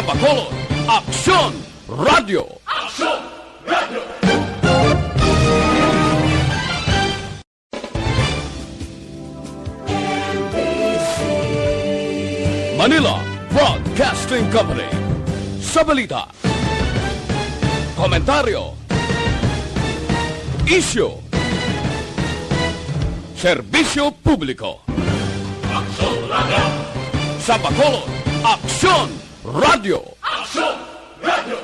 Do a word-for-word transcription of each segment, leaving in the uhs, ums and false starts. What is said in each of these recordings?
Bacolod, Aksyon Radio. Aksyon Radio. Manila Broadcasting Company. Sa balita, komentaryo, isyu, serbisyo publiko. Aksyon Radio. Sa Bacolod, Aksyon Radio. Aksyon Radio.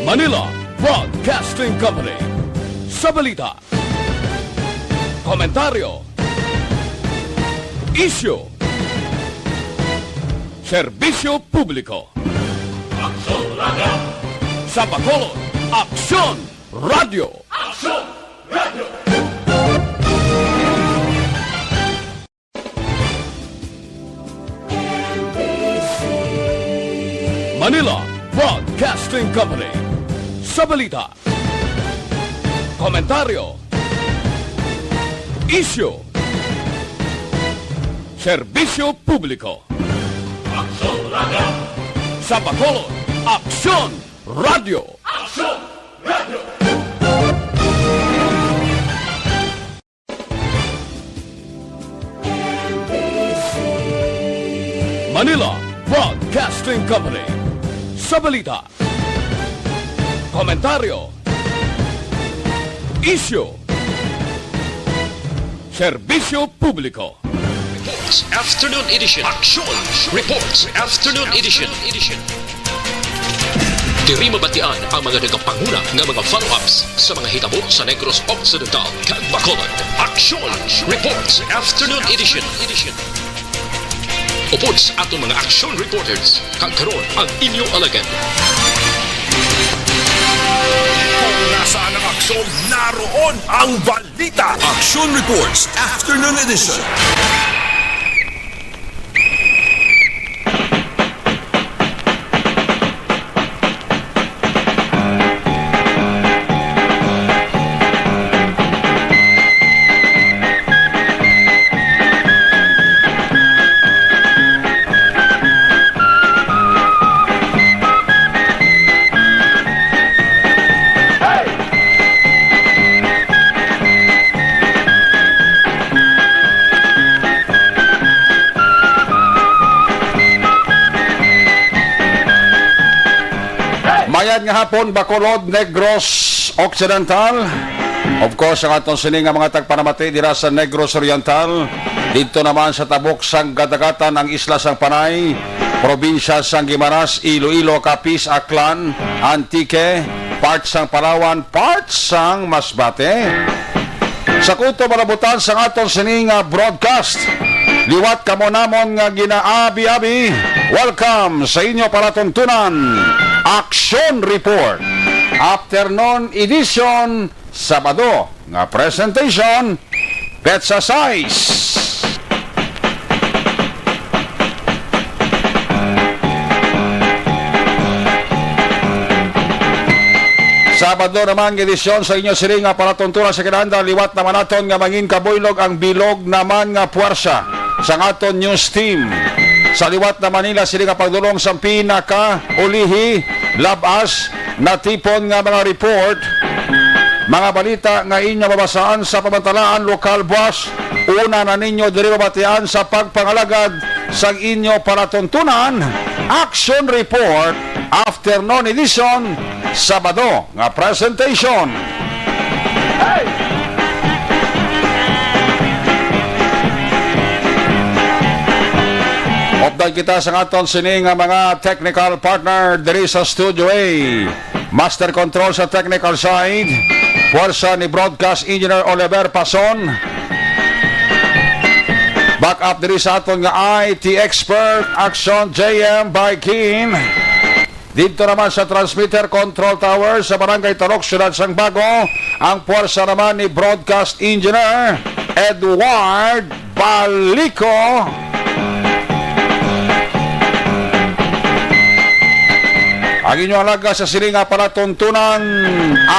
Manila Broadcasting Company. Sa balita, komentaryo, isyu, serbisyo publiko. Aksyon Radio. Sa Bacolod, Aksyon Radio. Aksyon Radio. Manila Broadcasting Company. Sa balita, komentaryo, isyu, serbisyo publiko. Aksyon Radio. Sa Bacolod, Aksyon Radio. Aksyon Radio. Manila Broadcasting Company. Sa balita, komentaryo, isyu, serbisyo publiko. Reports Afternoon Edition. Action Reports Afternoon Edition. Diri mabatian ang mga nagapanguna nga mga follow-ups sa mga hitabo sa Negros Occidental kag Bacolod. Action Reports Afternoon Edition. Upod sa aton mga action reporters, kag karon ang inyo alagad. Kung nasaan ang aksyon, naroon ang balita. Action Reports Afternoon Edition. Mayad nga hapon, Bacolod, Negros Occidental. Of course, ang aton sini nga mga tagpanamati dira sa Negros Oriental. Didto naman sa tabok sang Gadagatan, ang isla sang Panay, probinsya sang Guimaras, Iloilo, Capiz, Aklan, Antique, part sang Palawan, part sang Masbate. Sa kutob malabutan sang aton sini nga broadcast, liwat kamo namon nga ginaabi-abi, welcome sa inyo palatuntunan, Action Report, Afternoon Edition, Sabado, nga presentation, Petsa sais. Sabado naman nga edisyon sa inyo sini nga palatuntunan sa kinahanglan, liwat naman naton nga mangin kabuylog ang bilog naman nga puwersa sang aton news team. Sa liwat naman nila sini nga pagdulong sang pinakaulihi, labas, natipon nga mga report, mga balita nga inyo mabasaan sa pamantalaan, lokal, buas, una na ninyo diri mabatian sa pagpangalagad sang inyo palatuntunan, Action Report, Afternoon Edition, Sabado nga presentation. Update kita sa aton sini nga mga technical partner diri sa Studio A. Master Control sa technical side, puwersa ni Broadcast Engineer Oliver Pason. Back up diri sa aton nga I T expert, Action J M by Kim. Dito naman sa transmitter control tower sa Barangay Tarok, Siyudad sang Bago, ang puwersa naman ni Broadcast Engineer Edward Balico. Ang inyo alaga sa sini nga palatuntunan,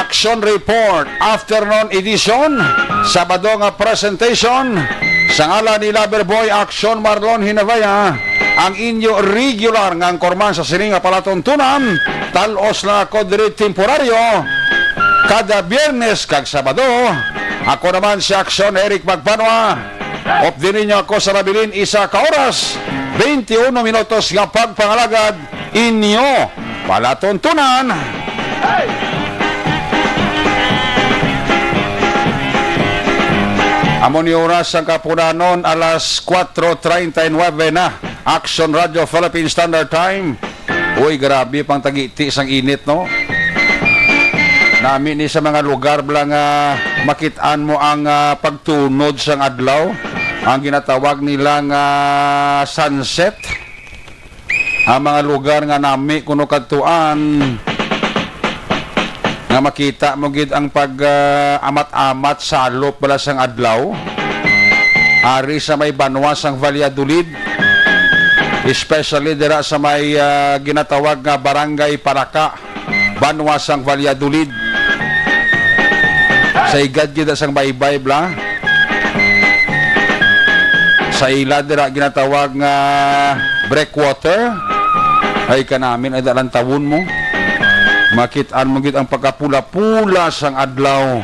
Action Report, Afternoon Edition, Sabado nga presentation sa ngalan ni Lover Boy Action Marlon Hinavaya, ang inyo regular nga anchorman sa sini nga palatuntunan. Tal-os lang ako diri temporaryo kada Biyernes kag Sabado. Ako naman si Action Eric Magbanwa. Updi ninyo ako sa nabilin isa ka oras, twenty-one minutos nga pagpangalagad inyo palatuntunan. Amo ni oras sang kapunanon, alas kuwatro treinta y nueve na. Action Radio Philippine Standard Time. Uy, grabe pang tagiti sang init, no? Nami ni sa mga lugar bala nga makit-an mo ang, ah, pagtunod sang adlaw, ang ginatawag nila nga sunset. Ang mga lugar nga nami kuno kadtuan, nga makita mo gid ang pag, ah, amat-amat salop bala sang adlaw. Ari sa may banwa sang Valladolid, especially dira sa may, ah, ginatawag nga Barangay Paraca, banwa sang Valladolid. Sa igad gid sang baybay bala. Sa ila dira ginatawag nga breakwater. Ay, kanami na dalan tawon mo. Makit-an mo gid ang pagkapula-pula sang adlaw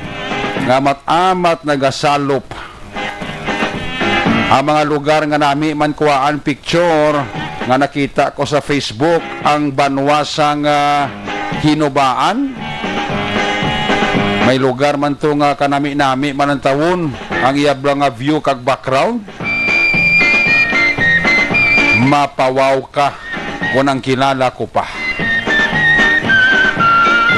nga amat-amat nagasalop. Ang mga lugar nga nami man kuhaan picture nga nakita ko sa Facebook, ang banwa sang, ah, Hinubaan. May lugar man to nga kanami-nami man ang tawon, ang iya bala nga view kag background. Mapawaw ka. Kon ang kilala ko pa.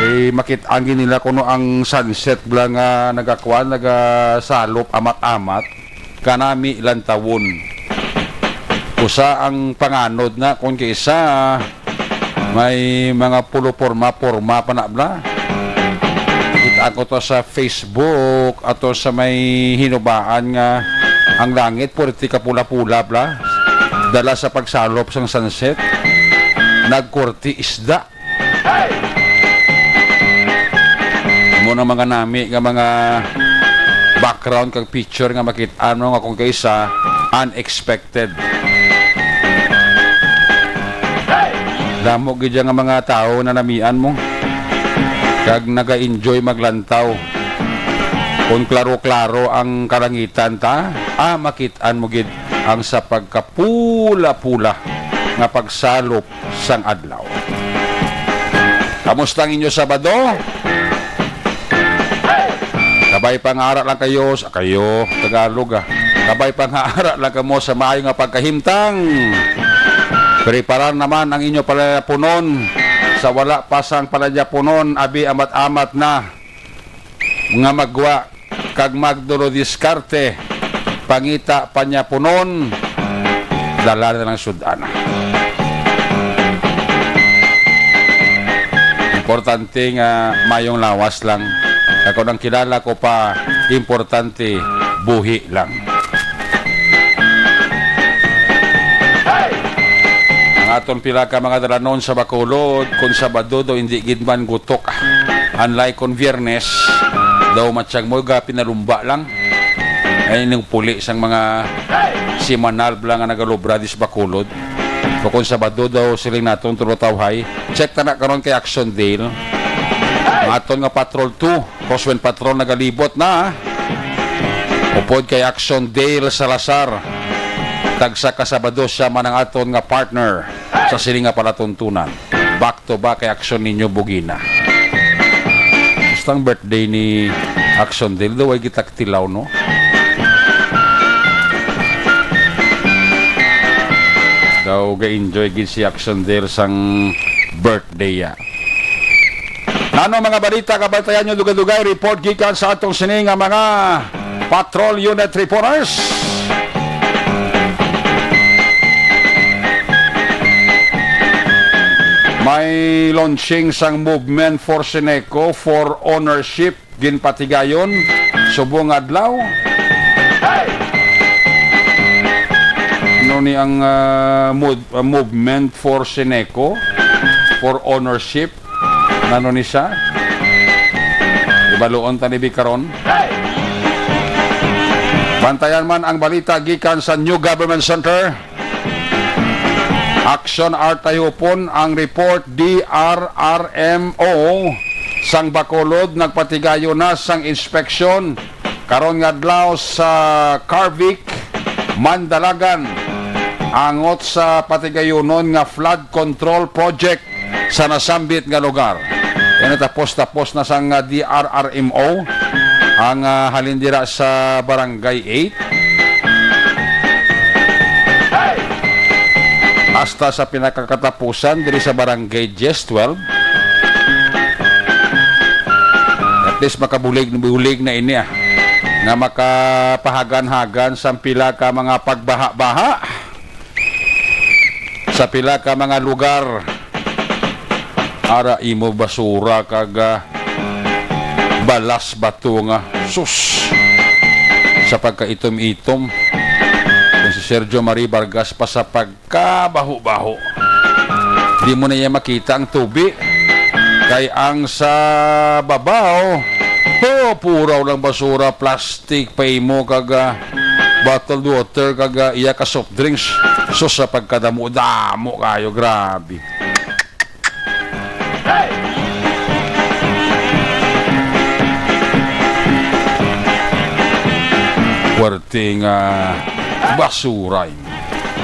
Eh, makit-an gid nila kuno ang sunset bala nga nagakuan, nagasalop amat-amat. Kanami lantawon. Usa ang panganod na kon kaisa may mga pulo porma-porma pa na bala. Kita ko to sa Facebook ato sa may Hinubaan nga ang langit purti ka pula-pula bala. Dala sa pagsalop sang sunset, nagkurti isda. Mo na mga nami nga mga background kag picture nga makit-an mo nga kung kaisa unexpected. Damo gid nga mga tawo na namian mo kag naga-enjoy maglantaw. Kung klaro-klaro ang kalangitan ta, ah, makit-an mo gid ang sa pagkapula-pula nga pagsalop sang adlaw. Kamusta ang inyo Sabado? Kabay pa nga ara lang kayo, sa kayo, Tagalog, ah. Kabay pa nga ara lang kamo sa maayo nga pagkahimtang. Preparar naman ang inyo palayapunon. Sa wala pa sang palayapunon, abi amat-amat na nga magwa kag magdulodiskarte, pangita panyapunon, dala na lang sud-an. Importante nga mayong lawas lang. Ako nang kilala ko pa, importante buhi lang. Ang aton pila ka mga dalanon sa Bacolod, kung Sabado daw hindi gid man gutok. Unlike kon Biyernes, daw matyag mo ga pinalumba lang. Ay ning puli sang mga simanal bala nga nagalubra dis Bacolod. O kung Sabado daw siling naton tulotawhay. Check ta na karon kay Action Dale. Ang aton nga Patrol two, Crosswind Patrol nagalibot na. Upod kay Action Dale Salazar. Tagsa ka Sabado siya man ang aton nga partner sa sini nga palatuntunan. Back to back kay Action ninyo bugina. Basta ang birthday ni Action Dale, daw ay gitaktilaw, no? Daw ga-enjoy gid si Action Dale sang birthday ya. Nano mga balita, kabantayan nyo dugay-dugay, report gikan sa atong sini nga mga patrol unit reporters. May launching sang Movement for Seneco for Ownership, ginpatigayon subong adlaw. Ano ni ang, ah, mov-, ah, Movement for Seneco for Ownership? Ano ni siya? Ibaluon ta ni bi karon. Pantayan man ang balita gikan sa New Government Center. Action Art Tayupon ang report, D R R M O sang Bacolod nagpatigayon na sang inspeksyon karon nga adlaw sa Carvic, Mandalagan, angot sa patigayonon nga flood control project sa nasambit nga lugar. Yan, tapos-tapos na sang, ah, D R R M O ang, ah, halin dira sa Barangay eight hasta sa pinakakatapusan diri sa Barangay Diez, twelve. At least makabulig-bulig na ini, ah, nga makapahagan-hagan sa pila ka mga pagbaha-baha sa pila ka mga lugar. Ara imo basura kag, ah, balas bato nga, sus, sa pagkaitom-itom. Kung si Sergio Marie Vargas pa sa pagkabaho-baho, di mo na iya makita ang tubi. Kay ang sa babaw, oh, puraw lang basura, plastic, plastic pa imo kag, ah, bottled water kag, ah, iya ka soft drinks. Sus, sa pagkadamo-damo kayo, grabe. Puwerte nga basura ini.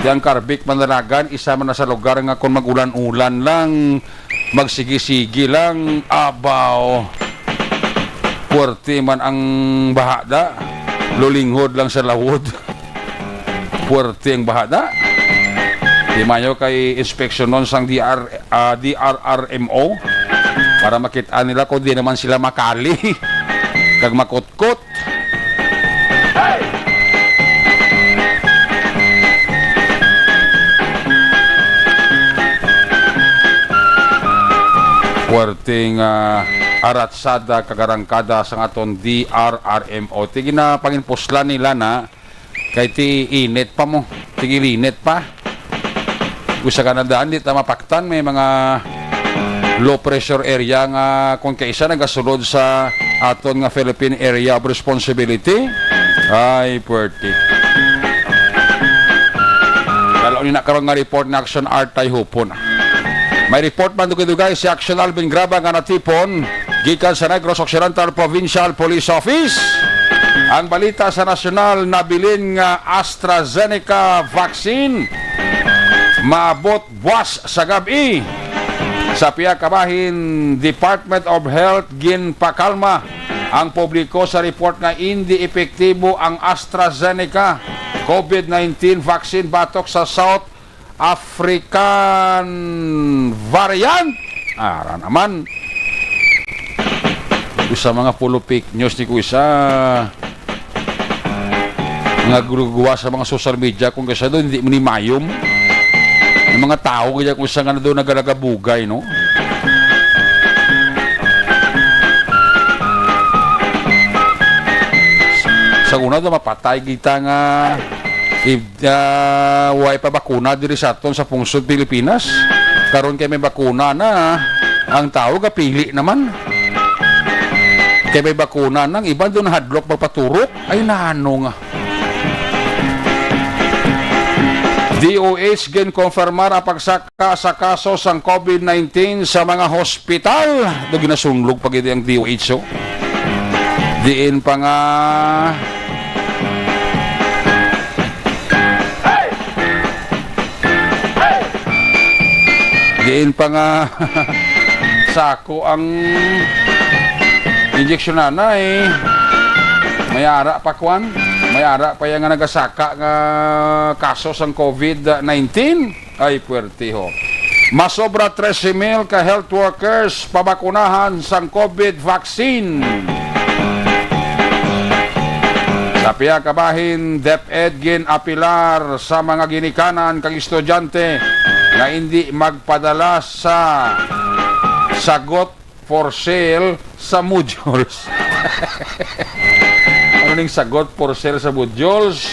Di ang Carvic, Mandalagan, isa man na sa lugar nga kung mag-ulan-ulan lang, magsigi-sigi lang, abaw. Puwerte man ang bahada, lulinghod lang sa lawod. Puwerte ang bahada. Di mayo kay inspeksyonon sang D R, ah, D R R M O para makita nila kung di naman sila makali kag makutkot. Puwerteng, ah, aratsada kag arangkada sang aton D R R M O. Ti ginapanginpuslan nila na kay ti init pa mo, ti gilinit pa. Usa ka na daan, di ta mapaktan, may mga low pressure area nga kung kaisa nagasulod sa aton nga Philippine Area of Responsibility. Ay, puwerte. Lalo ni na karon nga report ni Action Art Tayhupon. May report man dugay-dugay si Action Alvin Graba nga natipon gikan sa Negros Occidental Provincial Police Office. Ang balita sa nasyonal, nabilin nga AstraZeneca vaccine maabot buwas sa gab-i. Sa pihak kabahin, Department of Health ginpakalma ang publiko sa report nga indi epektibo ang AstraZeneca COVID nineteen vaccine batok sa South African variant. Ara naman. Usa mga puro fake news ni kuya sa mga gulugwa sa mga social media, kung kaysa doon, hindi mo ni mayom. Yung mga tao, kaya kung sa nga na doon nagalagabugay, no? Sa una doon, mapatay kita nga, if, ah, way pa bakuna diri sa aton sa pungsod Pilipinas. Karon kay may bakuna na, ang tao gapili naman. Kay may bakuna nang iban doon hadlok magpaturok. Ay, nano nga. D O H ginkonfirmar ang pagsaka sa kaso sang COVID nineteen sa mga hospital. Do ginasunlog pa gid ang D O H, oh. Diin pa nga Diin pa nga sako ang injeksyon na, eh. May ara pa, kwan. May ara pa yan nga nagasaka nga kaso sang COVID nineteen. Ay, puwerte, ho. Masobra trese mil ka health workers pabakunahan sang COVID vaccine. Sa pihak kabahin, DepEd gin-apilar sa mga ginikanan kag estudyante nga indi magpadala sa sagot for sale sa modules. Ano ning sagot for sale sa modules?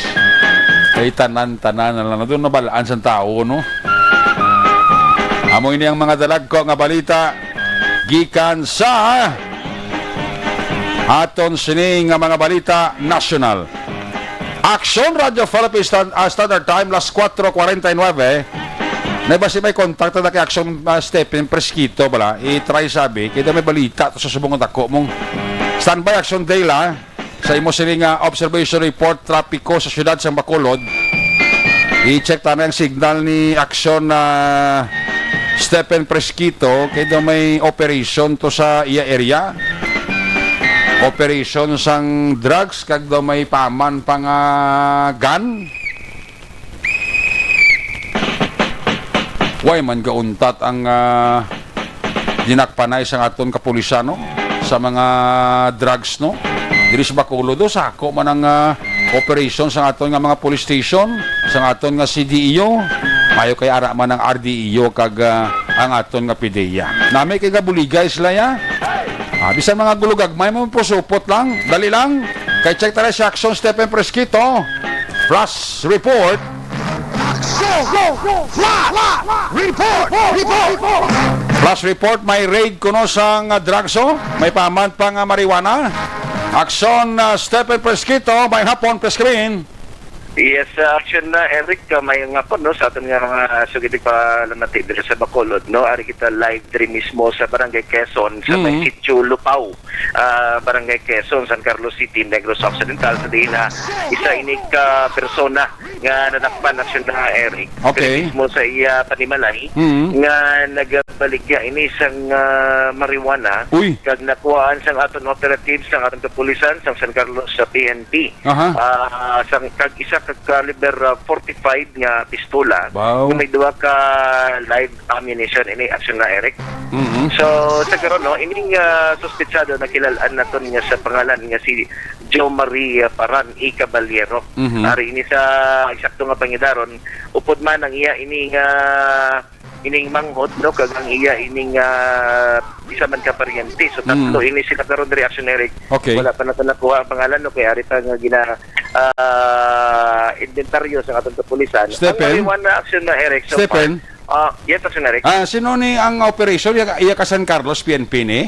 Ay, tanan-tanan na lang. Doon nabalaan sa tao, no? Amo ini ang mga dalagko nga balita gikan sa aton sini nga mga balita nasyonal. Action Radio Philippines Stan-, ah, Standard Time, las cuatro cuarenta y nueve. Na ba si may contact na kay Action, ah, Stephen Fresquito bala? I-try sabi, kaya may balita to sa subong dako mong. Standby, Action Dela, sa imo sini nga observation report, trapiko sa siyudad sa Bacolod. I-check ta na ang signal ni Action na Stephen Fresquito, kay daw may operation to sa iya area. Operation sang drugs, kag daw may paman pa nga gun. Way man gauntat ang, ah, dinakpanay sang aton kapulisan, no? Sa mga drugs, no? Diri sa Bacolod, do, sako man ang, ah, operation sa aton nga mga police station, sa aton nga C D E O, mayo kay ara man ang R D E O kag, ah, ang aton nga PDEA. Nami kay gabuligay sila, ya. Ah, bisan mga gulugagmay mo, pusupot lang, dali lang. Kay check tara si Action Stephen Fresquito. Flash report. Flash report. Report. Report. Flash report, may raid kuno sang, ah, drugs, oh. May paman pa nga marijuana. Action, ah, Stephen Fresquito, may hapon, Preskrin. Yes, uh, Action na, Eric, uh, may nga po, no, sa aton nga mga sugid pa lamati diri sa Bacolod, no, ari kita live diri mismo sa Barangay Quezon, sa may Mm. Sitio Lupao, ah, Barangay Quezon, San Carlos City, Negros Occidental, sa diin na isa ini ka persona nga nadakpan, Action na, Eric. Okay. Diri mismo sa iya panimalay, Mm. nga nagabaligya ini sang, ah, marijuana, Uy. kag nakuhaan sang aton operatives, sang aton kapulisan, sang San Carlos sa P N P. Aha. Ah, sang, kag isa ka caliber, ah, forty-five nga pistola, Wow. nga may duha ka live ammunition ini, Action na, Eric. Mhm. So, sa karon, no, ining, ah, suspetsado nakilal-an naton nga sa pangalan nga si Jo Marie Paran E. Caballero. Mhm. Ari ini sa eksakto nga pangidaron, upod man ang iya ini nga ining manghod, no, kag ang iya ining, ah, isa man ka paryente. So, tatlo Mm. ini sila karon diri, Action Eric. Okay. Wala pa nato nakuha ang pangalan, no, kay ari pa nga gina, ah, inventaryo sa atong kapulisan. Stephen? Ang marijuana, Action na, Eric, so Stephen? far, ah, yes, Action Eric. Ah, sino ni ang operation? Iya, iya ka San Carlos P N P ni?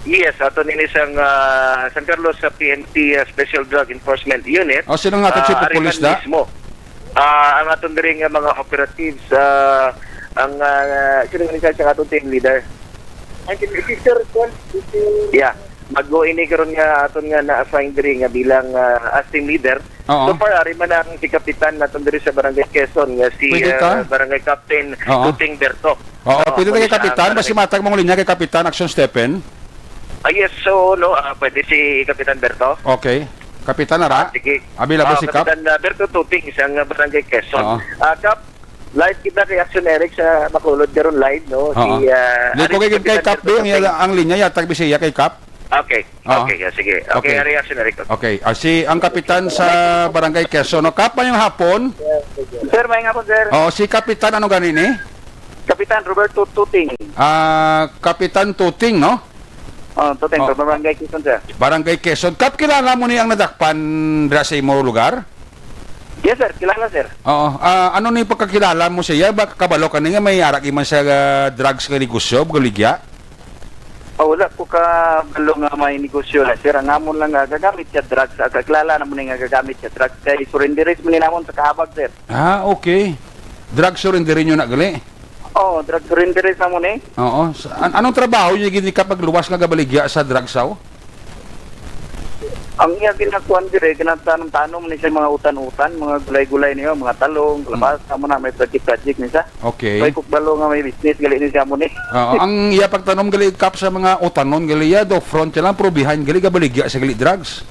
Yes, ato nini sang, ah, San Carlos sa P N P, ah, Special Drug Enforcement Unit. O, sino nga ato Ah, chief of ari police man da? mismo. Ah, ang aton diri nga mga operatives, ah, ang, ah, sino nga ni sa atong team leader? Ang team leader, sir, Paul, si Yeah. Bago ini karon nga aton nga na-assign diri nga bilang, ah, as team leader. Oo. So far, ari man ang si Kapitan naton diri sa Barangay Quezon nga si, Pwede ta? ah, Barangay Captain Oo. Tuting Berto. Oo, Oo, pwede ta kay pwede siya Kapitan, ang basi barangay. matag mong linya kay Kapitan Action Stephen. Ah, yes, so, no, ah, pwede si Kapitan Berto? Okay. Kapitan, ara? Ah, sige. Available Ah, si Kap? Kapitan, ah, Berto Tuting, isang, ah, barangay Quezon. Oo. Ah, Kap, live kita kay Action Eric sa Bacolod karon live, no? Oo. Si, ah, Di ari ko si kay, kay Kapitan Kap, Berto di, ang, Tuting. ang linya, yatag bisi iya kay Kap. Okay. Oo. Okay, yeah, sige. Okay, Okay. ari Action Eric. Okay. Ah, si, ang kapitan sa Barangay Quezon, no? Kap, mayong hapon. Sir, may nga po, sir. Oh, si Kapitan, ano gani ni? Kapitan Roberto Tuting. Ah, Kapitan Tuting, no? Oh, Tuting, Oh. from Barangay Quezon, sir. Barangay Quezon. Kap, kilala mo ni ang nadakpan dira sa imo lugar? Yes, sir. Kilala, sir. Oo. Ah, ano ni pagkakilala mo siya? Ba, kabalo ka ni nga may arag man sa, ah, drugs nga negosyo, galigya? Oh, wala ko kabalo nga may negosyo na, sir. Ang amon lang nga gagamit siya drugs. Ah, kakilala naman nga gagamit siya drugs. Kay surrenderis man ni namon sa kahabag, sir. Ah, okay. Drug surrender niyo na gali? Oo, drug surrender sa mo ni. Oo. Sa, an-, anong trabaho niya gini kapag luwas nga gabaligya sa drug saw? Ang iya ginakuan dire, ginatanom-tanom ni sa mga utan-utan, mga gulay-gulay niyo, mga talong, Mm. kalabasa, mo na, may project-project ni sa. Okay. May kukbalo nga may business, gali ni siya mo ni. Oo, ang iya pagtanom gali kap sa mga utanon gali ya, do front siya lang, pero behind gali, gabaligya sa gali drugs.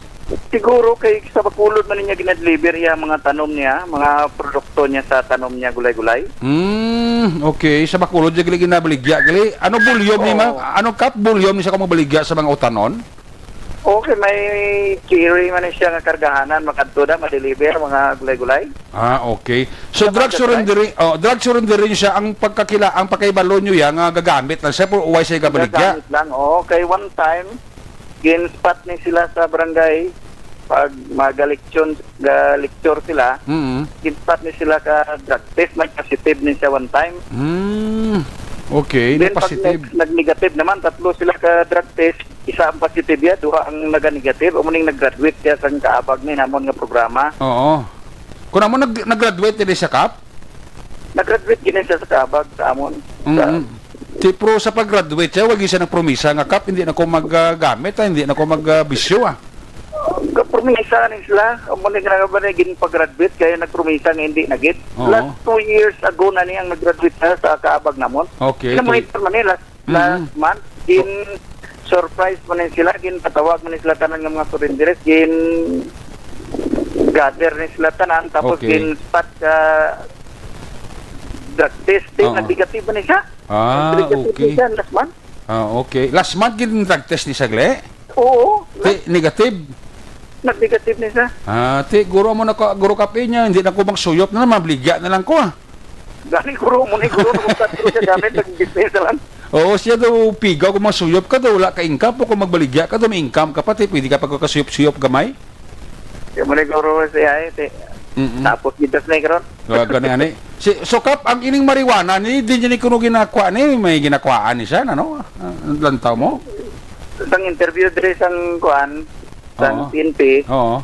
Siguro kay sa Bacolod man niya ginadeliver iya mga tanom niya, mga produkto niya sa tanom niya, gulay-gulay. Hmm, okay. Sa Bacolod, gali ginabaligya, gali. Ano volume ni, Oo. ma-, ano kap volume ni sa kung mabaligya sa mga utanon? Okay, may carry man siya nga kargahanan, makadto da, madeliver, mga gulay-gulay. Ah, okay. So, Sa drug pagka-try? surrendering, oh, drug surrendering siya ang pagkakila-, ang pagkaibalo niyo ya nga gagamit lang siya, pero uway siya gabaligya. Gagamit lang, oo. Kay one time, gin-spot ni sila sa barangay, pag magaliksyon, ga-lecture sila, Mm. gin-spot ni sila ka drug test, nag-positive ni siya one time. Mm. Okay, Then pag nag-, nag-negative naman, tatlo sila ka drug test, isa ang positive ya, duha ang naga-negative, amo ning nag-graduate siya sa kaabag ni namon nga programa. Oo. Kung amo nag-, nag-graduate diri sa Kap? Nag-graduate gini siya sa kaabag sa amon. Sa Mm. Ti, pero sa pag-graduate siya, wag siya nagpromisa nga, "Kap, hindi na ko maggamit, ah, hindi na ko magbisyo, ah." Kapromisa ni sila. Amo ni nga ba ni ginpag-graduate, kaya nagpromisa nga hindi na gid. Oo. Last two years ago na ni ang nag-graduate siya sa kaabag namon. Okay, Kaya okay. Monitor man ni last, Mm. last month, gin surprise man ni sila, ginpatawag man ni sila tanan nga mga surrenderes, gin gather ni sila tanan, tapos Okay. gin spot sa drug test, then Oo. nag-negative man ni siya. Ah, Nag-negative okay. ni siya last month. Ah, okay. Last month gid drug test ni sagli? Oo. Ti, negative. Nag-negative ni siya. Ah, ti, guro mo na ko, guro kape niya, hindi na ko magsuyop na, mabligya na lang ko, ah. Gani, guro mo ni, guro mo sa guro siya gamit, nag-business na lang. Oo, siya daw, pigaw kung magsuyop ka daw, wala ka income, kung magbaligya ka daw, may income ka pa, ti, pwede ka pagkasuyop-suyop gamay. Kaya mo ni guro siya, eh, ti. Mm-mm. Tapos, gitas na, eh, karon. Ah, gani, ani. Si, so, Kap, ang ining marijuana ni, di niya ni kuno ginakuha ni, may ginakuhaan ni siya, ano? Ah, lantaw mo? Sang interview diri sang kuan, sang Oo. P N P, Oo.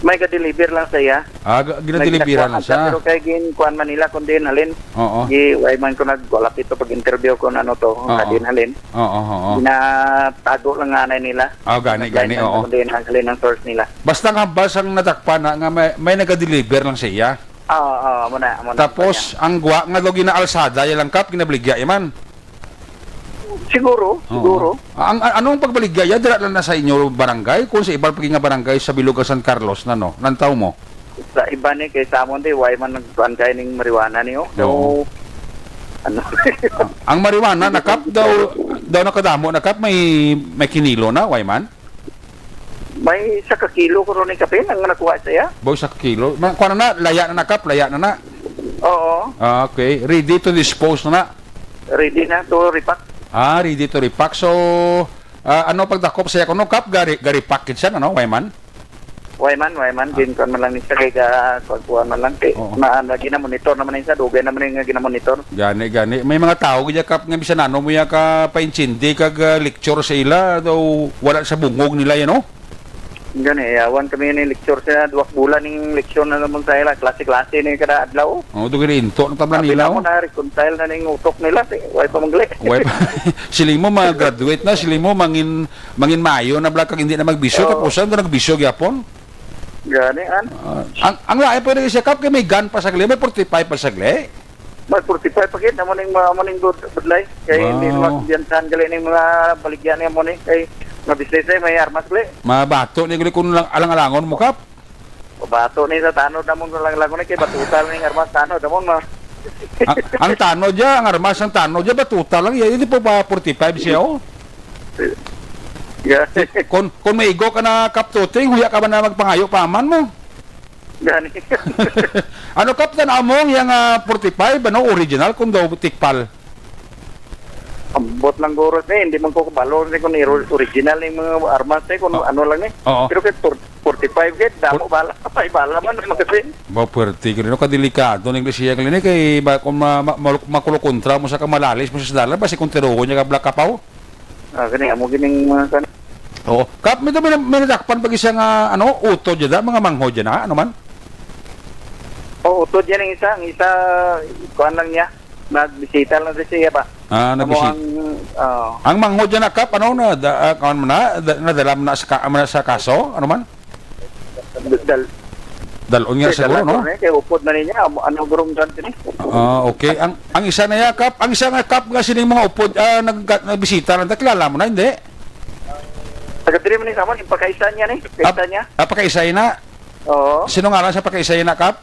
may ga-deliver lang sa iya. Ah, ga-, ginadeliveran lang Nagnakuhaan siya. Pero kay gin kuan man nila kung diin halin. Oo. Gi, way man ko nag, wala pito pag-interview kung ano to, kung Oo. Kadin halin. Oo, oo. Ginatago lang nga anay nila. Ah, gani, gani, Nag-line lang oo. Kung diin halin ang source nila. Basta nga hambal sang nadakpan na nga may, may naga-deliver lang sa iya. Oo, oo, amo na, amo na. Tapos, ang gwa nga daw ginaalsada, ya lang, Kap, ginabaligya, ya man. Siguro, Oo. siguro. Ang, a-, anong pagbaligya, ya, dira lang na sa inyo barangay? Kung sa iba pa nga barangay sa bilog kag San Carlos na, no? Lantaw mo? Sa iba ni, kay sa amon di, way man nagkuan kay ning marijuana ni, oh. So, Oo. ano? Ang marijuana, na, Kap, daw, daw nakadamo na, Kap, may, may kinilo na, way man? May isa ka kilo ko ron ni kapin ang nakuha sa iya. Boy, isa ka kilo. Ma-, kuha na na, laya na na, Kap, laya na na. Oo. Ah, okay. Ready to dispose na na. Ready na to repack. Ah, ready to repack. So, ah, ano pagdakop sa iya kuno, Kap? Gari, gari package siya, ano? Way man? Way man, way man. Ah. Gin-, kuwan man lang ni siya kay ga-, kuwan, kuwan man lang kay Oo. na, na, gina-monitor naman ni siya, dugay naman ni nga gina-monitor. Gani, gani. May mga tawo gid, Kap, nga bisan ano mo ya ka paintindi kag, ah, lecture sa ila, daw wala sa bungog nila yan, no? Gani, yawan kami ni lecture sa duwak bulan ning lecture na naman sa ila, klase-klase ni kada adlaw. Oh, dugay na into ang tabla Sabi nila, na mo oh. Na, reconcile na ning utok nila, ti, way pa mangli. Way pa. Siling mo, mag-graduate na, siling mo, mangin, mangin Mayo na bala kag hindi na magbisyo, Oo. Tapos ang nagbisyo gyapon. Gani, an? Ah, ang, ang lain pa rin siya, Kap, kay may gun pa sagli, may forty-five pa sagli. May forty-five pa gid, amo ning, amo ning bud-, budlay. Kay hindi Wow. Naman kumpiyansahan gali ning mga baligya niya mo ni. Kay mga business ay may armas gali. Mabato ni gali kung lang, alang-alangon mo, Kap. Mabato ni sa tanod namon sa lang-alangon ni kay batuta lang ning armas tanod namon ma. Ang, ang tanod ya, ang armas ang tanod ya, batuta lang ya. Hindi po ba forty-five siya, oh? Yeah. Kung, kung maigo ka na, Kap Tuting, huya ka ba na magpangayo pa man mo? Gani. Ano, Kap, tan-aw mo yang, ah, forty-five, ano, original, kung daw tikpal? Ambot lang guro ni, hindi man ko kabalo ni kung iro-, original ni mga armas ni, kung Oh. Ano lang ni. Oo. Pero kay for-, forty-five gid, damo For- bala, may bala man, magasin. Ba, puwerte gid, no? Kadelikado ning siya, gani, kay ba, kung ma-, ma-, ma-, makulo kontra mo sa kamalalis mo sa dalan, basi kung tiruhon niya ka Black Kapaw? Ah, gani, amo gining mga kan- Oo. Kap, may, may, may nadakpan pag isa nga, ano, utod dyan, mga manghod dyan, ha? Ano man? Oo, utod yan ang isa. Ang isa, kuan lang niya. Nagbisita lang sa siya ba? Ah, Amo nagbisita. Ang, oo. Ang manghod dyan na, Kap, ano, na, da, ah, kuan mo na, da, nadala mo na sa, ka, mo na sa kaso? Ano man? Dal-, Dalon nga eh, siguro, dalaton no? Eh, kay upod na niya, ano, ano, gurong dyan din eh. Ah, okay. Ang, ang isa na ya, Kap, ang isa nga, Kap, nga sining mga upod, ah, nag-, nagbisita lang, kilala mo na, hindi? Taga diri man ni sa amon, yung pagkaisa niya ni, Ah, kaisa niya. Ah, pagkaisa na? Oo. Sino ngalan sa pagkaisa na, Kap?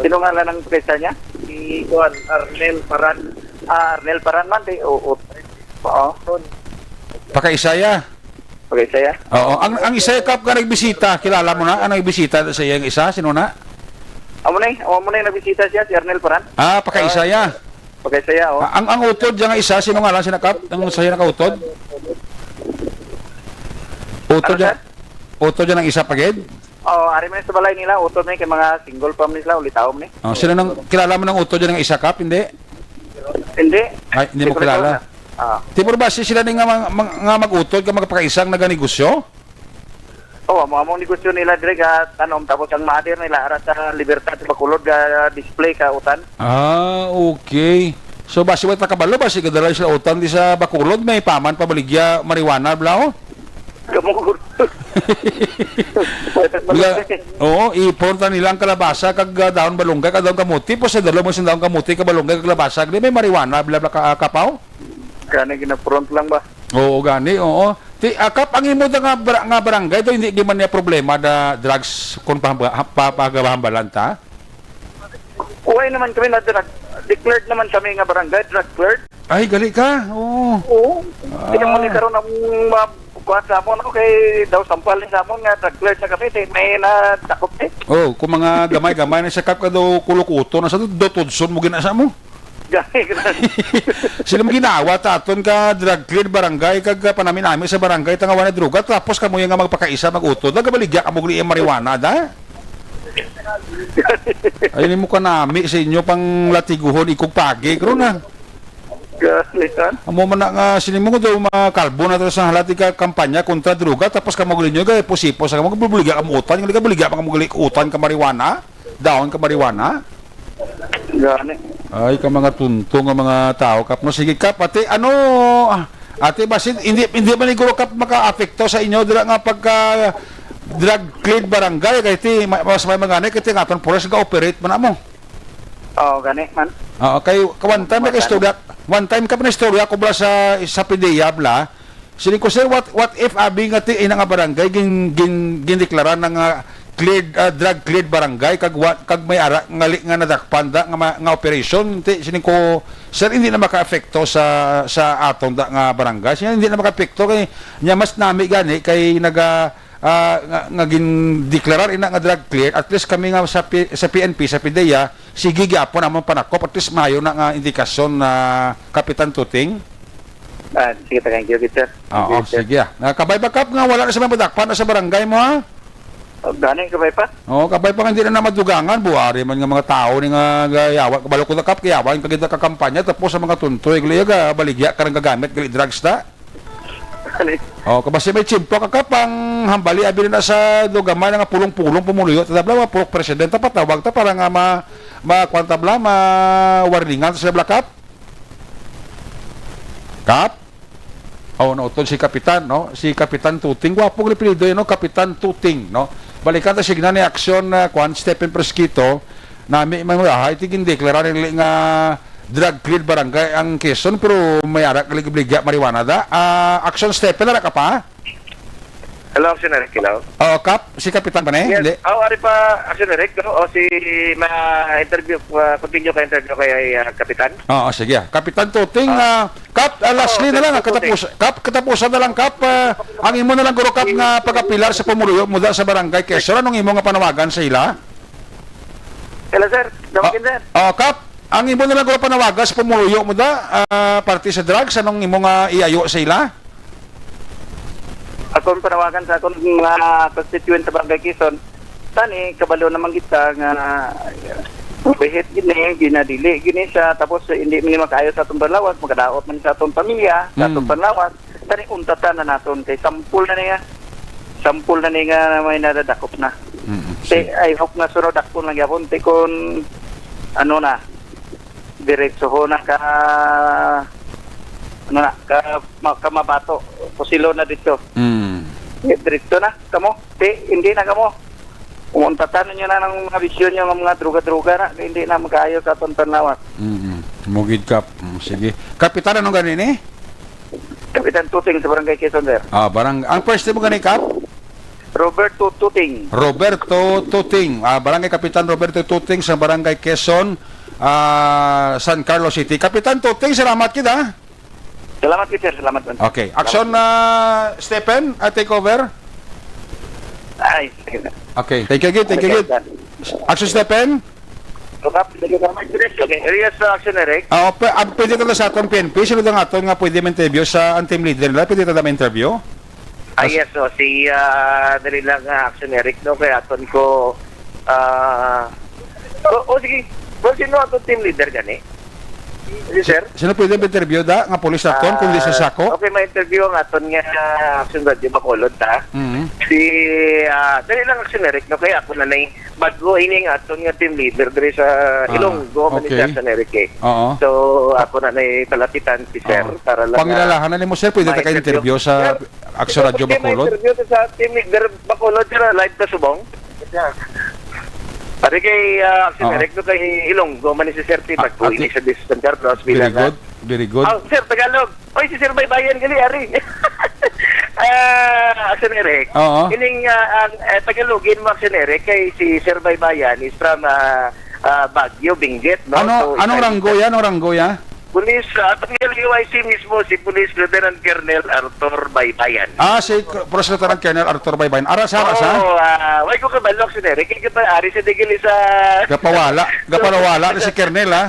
Sino ngalan ang pagkaisa niya? Si Juan Arnel Paran. Ah, Arnel Paran man, di, oo. Oo. Pagkaisa ya? Pagkaisa ya? Oo. Ang, ang isa, Kap, nga nagbisita, kilala mo na? Ang nagbisita sa iya, ang isa, sino na? Amo na eh. Amo na yung nagbisita siya, si Arnel Paran. Ah, pagkaisa ya. Pagkaisa ya, oh. Ah, ang, ang utod dyan nga isa, sino nga lang, sina Kap? Ang sa iya nakautod? Utod Ano, dyan, sir? Utod dyan ang isa pagid? Oh, ari man sa balay nila, utod na eh, kay mga single pa man sila, ulitaw man eh. Oh, sino nang, kilala mo ng utod dyan nga isa, Kap? Hindi? Hindi. Ay, hindi mo kilala? Ah. Di mo ba si sila ni nga, mang-, mang-, nga mag-utod ka magpakaisang naganegosyo? Oh, amo, amo ang negosyo nila dire ka tanom, tapos ang mother nila ara sa Libertad, sa Bacolod, ga display ka utan. Ah, okay. So, basi wala ta kabalo, basi gadala sila utan di sa Bacolod, may paman pabaligya marijuana, bla, oh? Kamo, guro. Wala ta kabalo, Wala, eh. Oo, ipon ta nila ang kalabasa kag, ah, dahon balunggay kag dahon kamote, po sa dalo mo sa dahon kamote kag balunggay kag kalabasa, di may marijuana, bla, bla, ka, ah, kapaw? Gani, gina-front lang ba? Oo, gani, oo. Ti, ah, Kap, ang imo da nga, bar-, nga barangay do, hindi di man niya problema da drugs kung pahamba-, pa-, pagahambalan ta? Uy naman kami na drug, declared naman kami nga barangay, drug cleared. Ay, gali ka? Oo. Oo. Ah. Kaya mo ni karon ang mga kuwan sa amon, no? Kay daw sampal ni sa amon nga drug cleared na kami, di may nadakop, eh. Oh, kung mga gamay-gamay na sa Kap ka daw kulukuto na sa do, do Tudson mo gina sa mo. Gani, gani. Sila mo ginawa ta aton ka drug cleared barangay kag, ah, panami-nami sa barangay ta nga wala droga, tapos kamo yung nga magpakaisa mag-utod, nagabaligya kamo gali ang marijuana, da? Ayun mo kanami sa inyo pang latiguhon ikog pagi, karon na. Gani, kan? Amo man na nga, sini mo daw makalbo na to sa halati ka kampanya kontra droga, tapos kamo gali nyo, gay, pusipo sa kamo, gabaligya kamo utan, gabaligya pa kamo gali utan ka marijuana? Daon ka marijuana? Gani. Ay, ka mga tunto nga mga tao, Kap. No, sige, Kap. Ate, ano, ah, ate, basin, hindi, hindi man siguro, Kap, maka-apekto sa inyo dira nga pagka drug cleared barangay, kay ti, ma-, mas may mga ni, kay ti nga aton forest ga-operate man amo. Oo, gani man. Oo, kay one time Mas nag-istorya, one time ka pa na istorya ko bala sa, sa P D E A bala, Siling ko, "Sir, what, what if abi nga ti ina nga barangay gin, gin, gindeklara na nga cleared, ah, drug cleared barangay kag wa, kag may ara ngali nga nadakpan da nga ma-, nga operation?" Ti, siling ko, "Sir, hindi na makaapekto sa, sa aton da nga barangay." Siya, "Hindi na makaapekto kay nya mas nami gani kay naga, ah, nga, nga gindeklarar ina nga drug cleared, at least kami nga sa P-, sa P N P, sa P D E A, sige gyapon among panakop, at least maayo na nga indikasyon na Kapitan Tuting." Ah, sige, thank you, sir. Thank Oo, you, sir. Sige, ah. Ah, kabay pa, Kap, nga wala na sa may madakpan na sa barangay mo, ha? Oh, gani, kabay pa? Oo, kabay pa nga hindi na na madugangan. Buwari man nga mga tao ni nga gayawan. Kabalo ko na, Kap, gayawan ka gid ka kampanya, tapos sa mga tuntoy, gali, ga, baligya ka nang gagamit, gali, drugs na. Gani. Oh, kabasi may tsimpo ka, Kap, ang hambali, abi na sa dugamay na nga pulong-pulong pumuluyo, tatabla, mga pulong presidente, patawag ta para nga ma-, ma-, kwan tabla, ma-warningan sa bla, Kap. Kap? Oh, nautod si Kapitan, no? Si Kapitan Tuting. Gwapo ang apelyido, no? Kapitan Tuting, no? Balikan ta signa ni Aksyon, ah, kwan, Stephen Fresquito, nami man, ah, iti gindeklara nila nga drug cleared barangay ang Quezon, pero may ara ka ligya marijuana da. Ah, Aksyon Stephen, ara ka pa? Hello, Action Eric, hello. Oh, Kap, si Kapitan pa ni? Yes. Hindi. Oh, ari pa, Action Eric, no? O si ma-interview, ah, continue ka interview kay, ah, Kapitan? Oo, sige. Kapitan Tuting, Ah. ah, Kap, ah, Oo, lastly na lang, Kapitan Tuting. katapus-, Kap, katapusan na lang, Kap, ah, ang imo na lang, guro, Kap, nga pagapilar sa pumuluyo mo da sa barangay Quezon, anong imo nga panawagan sa ila? Hello, sir. Dawagin, Ah, sir. ah, Kap, ang imo na lang, guro, panawagan sa pumuluyo mo da, ah, parte sa drugs, anong imo nga iayo sa ila? Akon panawagan sa akon mga constituent sa Barangay Quezon, tani, kabalo naman kita nga bihit gini, ginadili gini siya, tapos hindi man makaayo sa atong panlawas, makadaot man sa atong pamilya, sa atong Mm. panlawas. Tani, untatan na naton kay sampol na niya. Sampol na niya nga may nadadakop na. Mm, Te, sige. I hope nga sunod dakpon lang gyapon, te, kun ano na, diretsoho na ka, ano na, ka, ma-, ka mabato, kusilo na dito. Mm. Diretso na, kamo. Ti, hindi na kamo. Umuntatan ninyo na ng mga bisyo nyo, ng mga droga-droga na, hindi na magkaayo sa atong panlawas. Mm-mm. Mugid, Kap. Mm, sige. Kapitan, anong gani ni? Kapitan Tuting sa Barangay Quezon, sir. Ah, barang-, ang first name mo gani, Kap? Roberto Tuting. Roberto Tuting. Ah, Barangay Kapitan Roberto Tuting sa Barangay Quezon, ah, San Carlos City. Kapitan Tuting, salamat kita. Salamat gid, sir. Salamat man. Okay. Action, Salamat. ah, Stephen, ah, take over. Ay, sige na. Okay. Thank you again. Thank you Okay, again. sir. Action, Stephen. Okay, yes, uh, Action Eric. Ah, p-, ah, pwede ka na sa aton P N P. Sino ang aton nga pwede ma-interview sa ang team leader nila? Pwede ka na ma-interview? Ah, As- yes, so si, ah, dali lang, ah, Action Eric, no? Kaya aton ko, ah, o, o, sige. Well, sino aton team leader gani? Yes, sir. Sino pwede interview da nga pulis naton, kundi si Ah, Sako? Okay, may interview ang aton nga Action Radio Bacolod, ta. Mhm. Si, ah, dali lang, Action Eric, no? Kaya ako na nay bago ini ang aton nga team leader diri sa Ah, Ilonggo, man ni okay. Action Eric, eh. Oo. So, ako na nay palapitan si sir Oo. para lang, Pangilalahanan ah, nimo, sir, pwede ta ka ma-interview. Interview sa Sir, Action Radio pwede Bacolod? Ma-interview ta sa team leader Bacolod, sir, live ka subong? Ari kay, ah, Action Oo. Eric, no, kay Ilonggo, man ni si Sir T. Ah, Bago, ati- ini sa San Carlos, Very bilang, ah, good. Very good. Oh, sir, Tagalog. Oy, si Sir Baybayan gali, ari. Ah, Action Eric. Oo. Ining, ah, ang, eh, Tagalogin mo, Action Eric, kay si Sir Baybayan is from, ah, ah, Baguio, Benguet, no? Ano, So, anong isa ranggo yan? Anong ranggo yan? Police, ah, Tagalog U I C mismo, si Police Lieutenant Colonel Arthur Baybayan. Ah, si K-, Police Lieutenant Colonel Arthur Baybayan. Ara sa, ara sa? Oo, ah, way ko kabalo, Action Eric. Kaya pa, ari sa digil sa Gapawala. Gapawala na si Colonel, ha?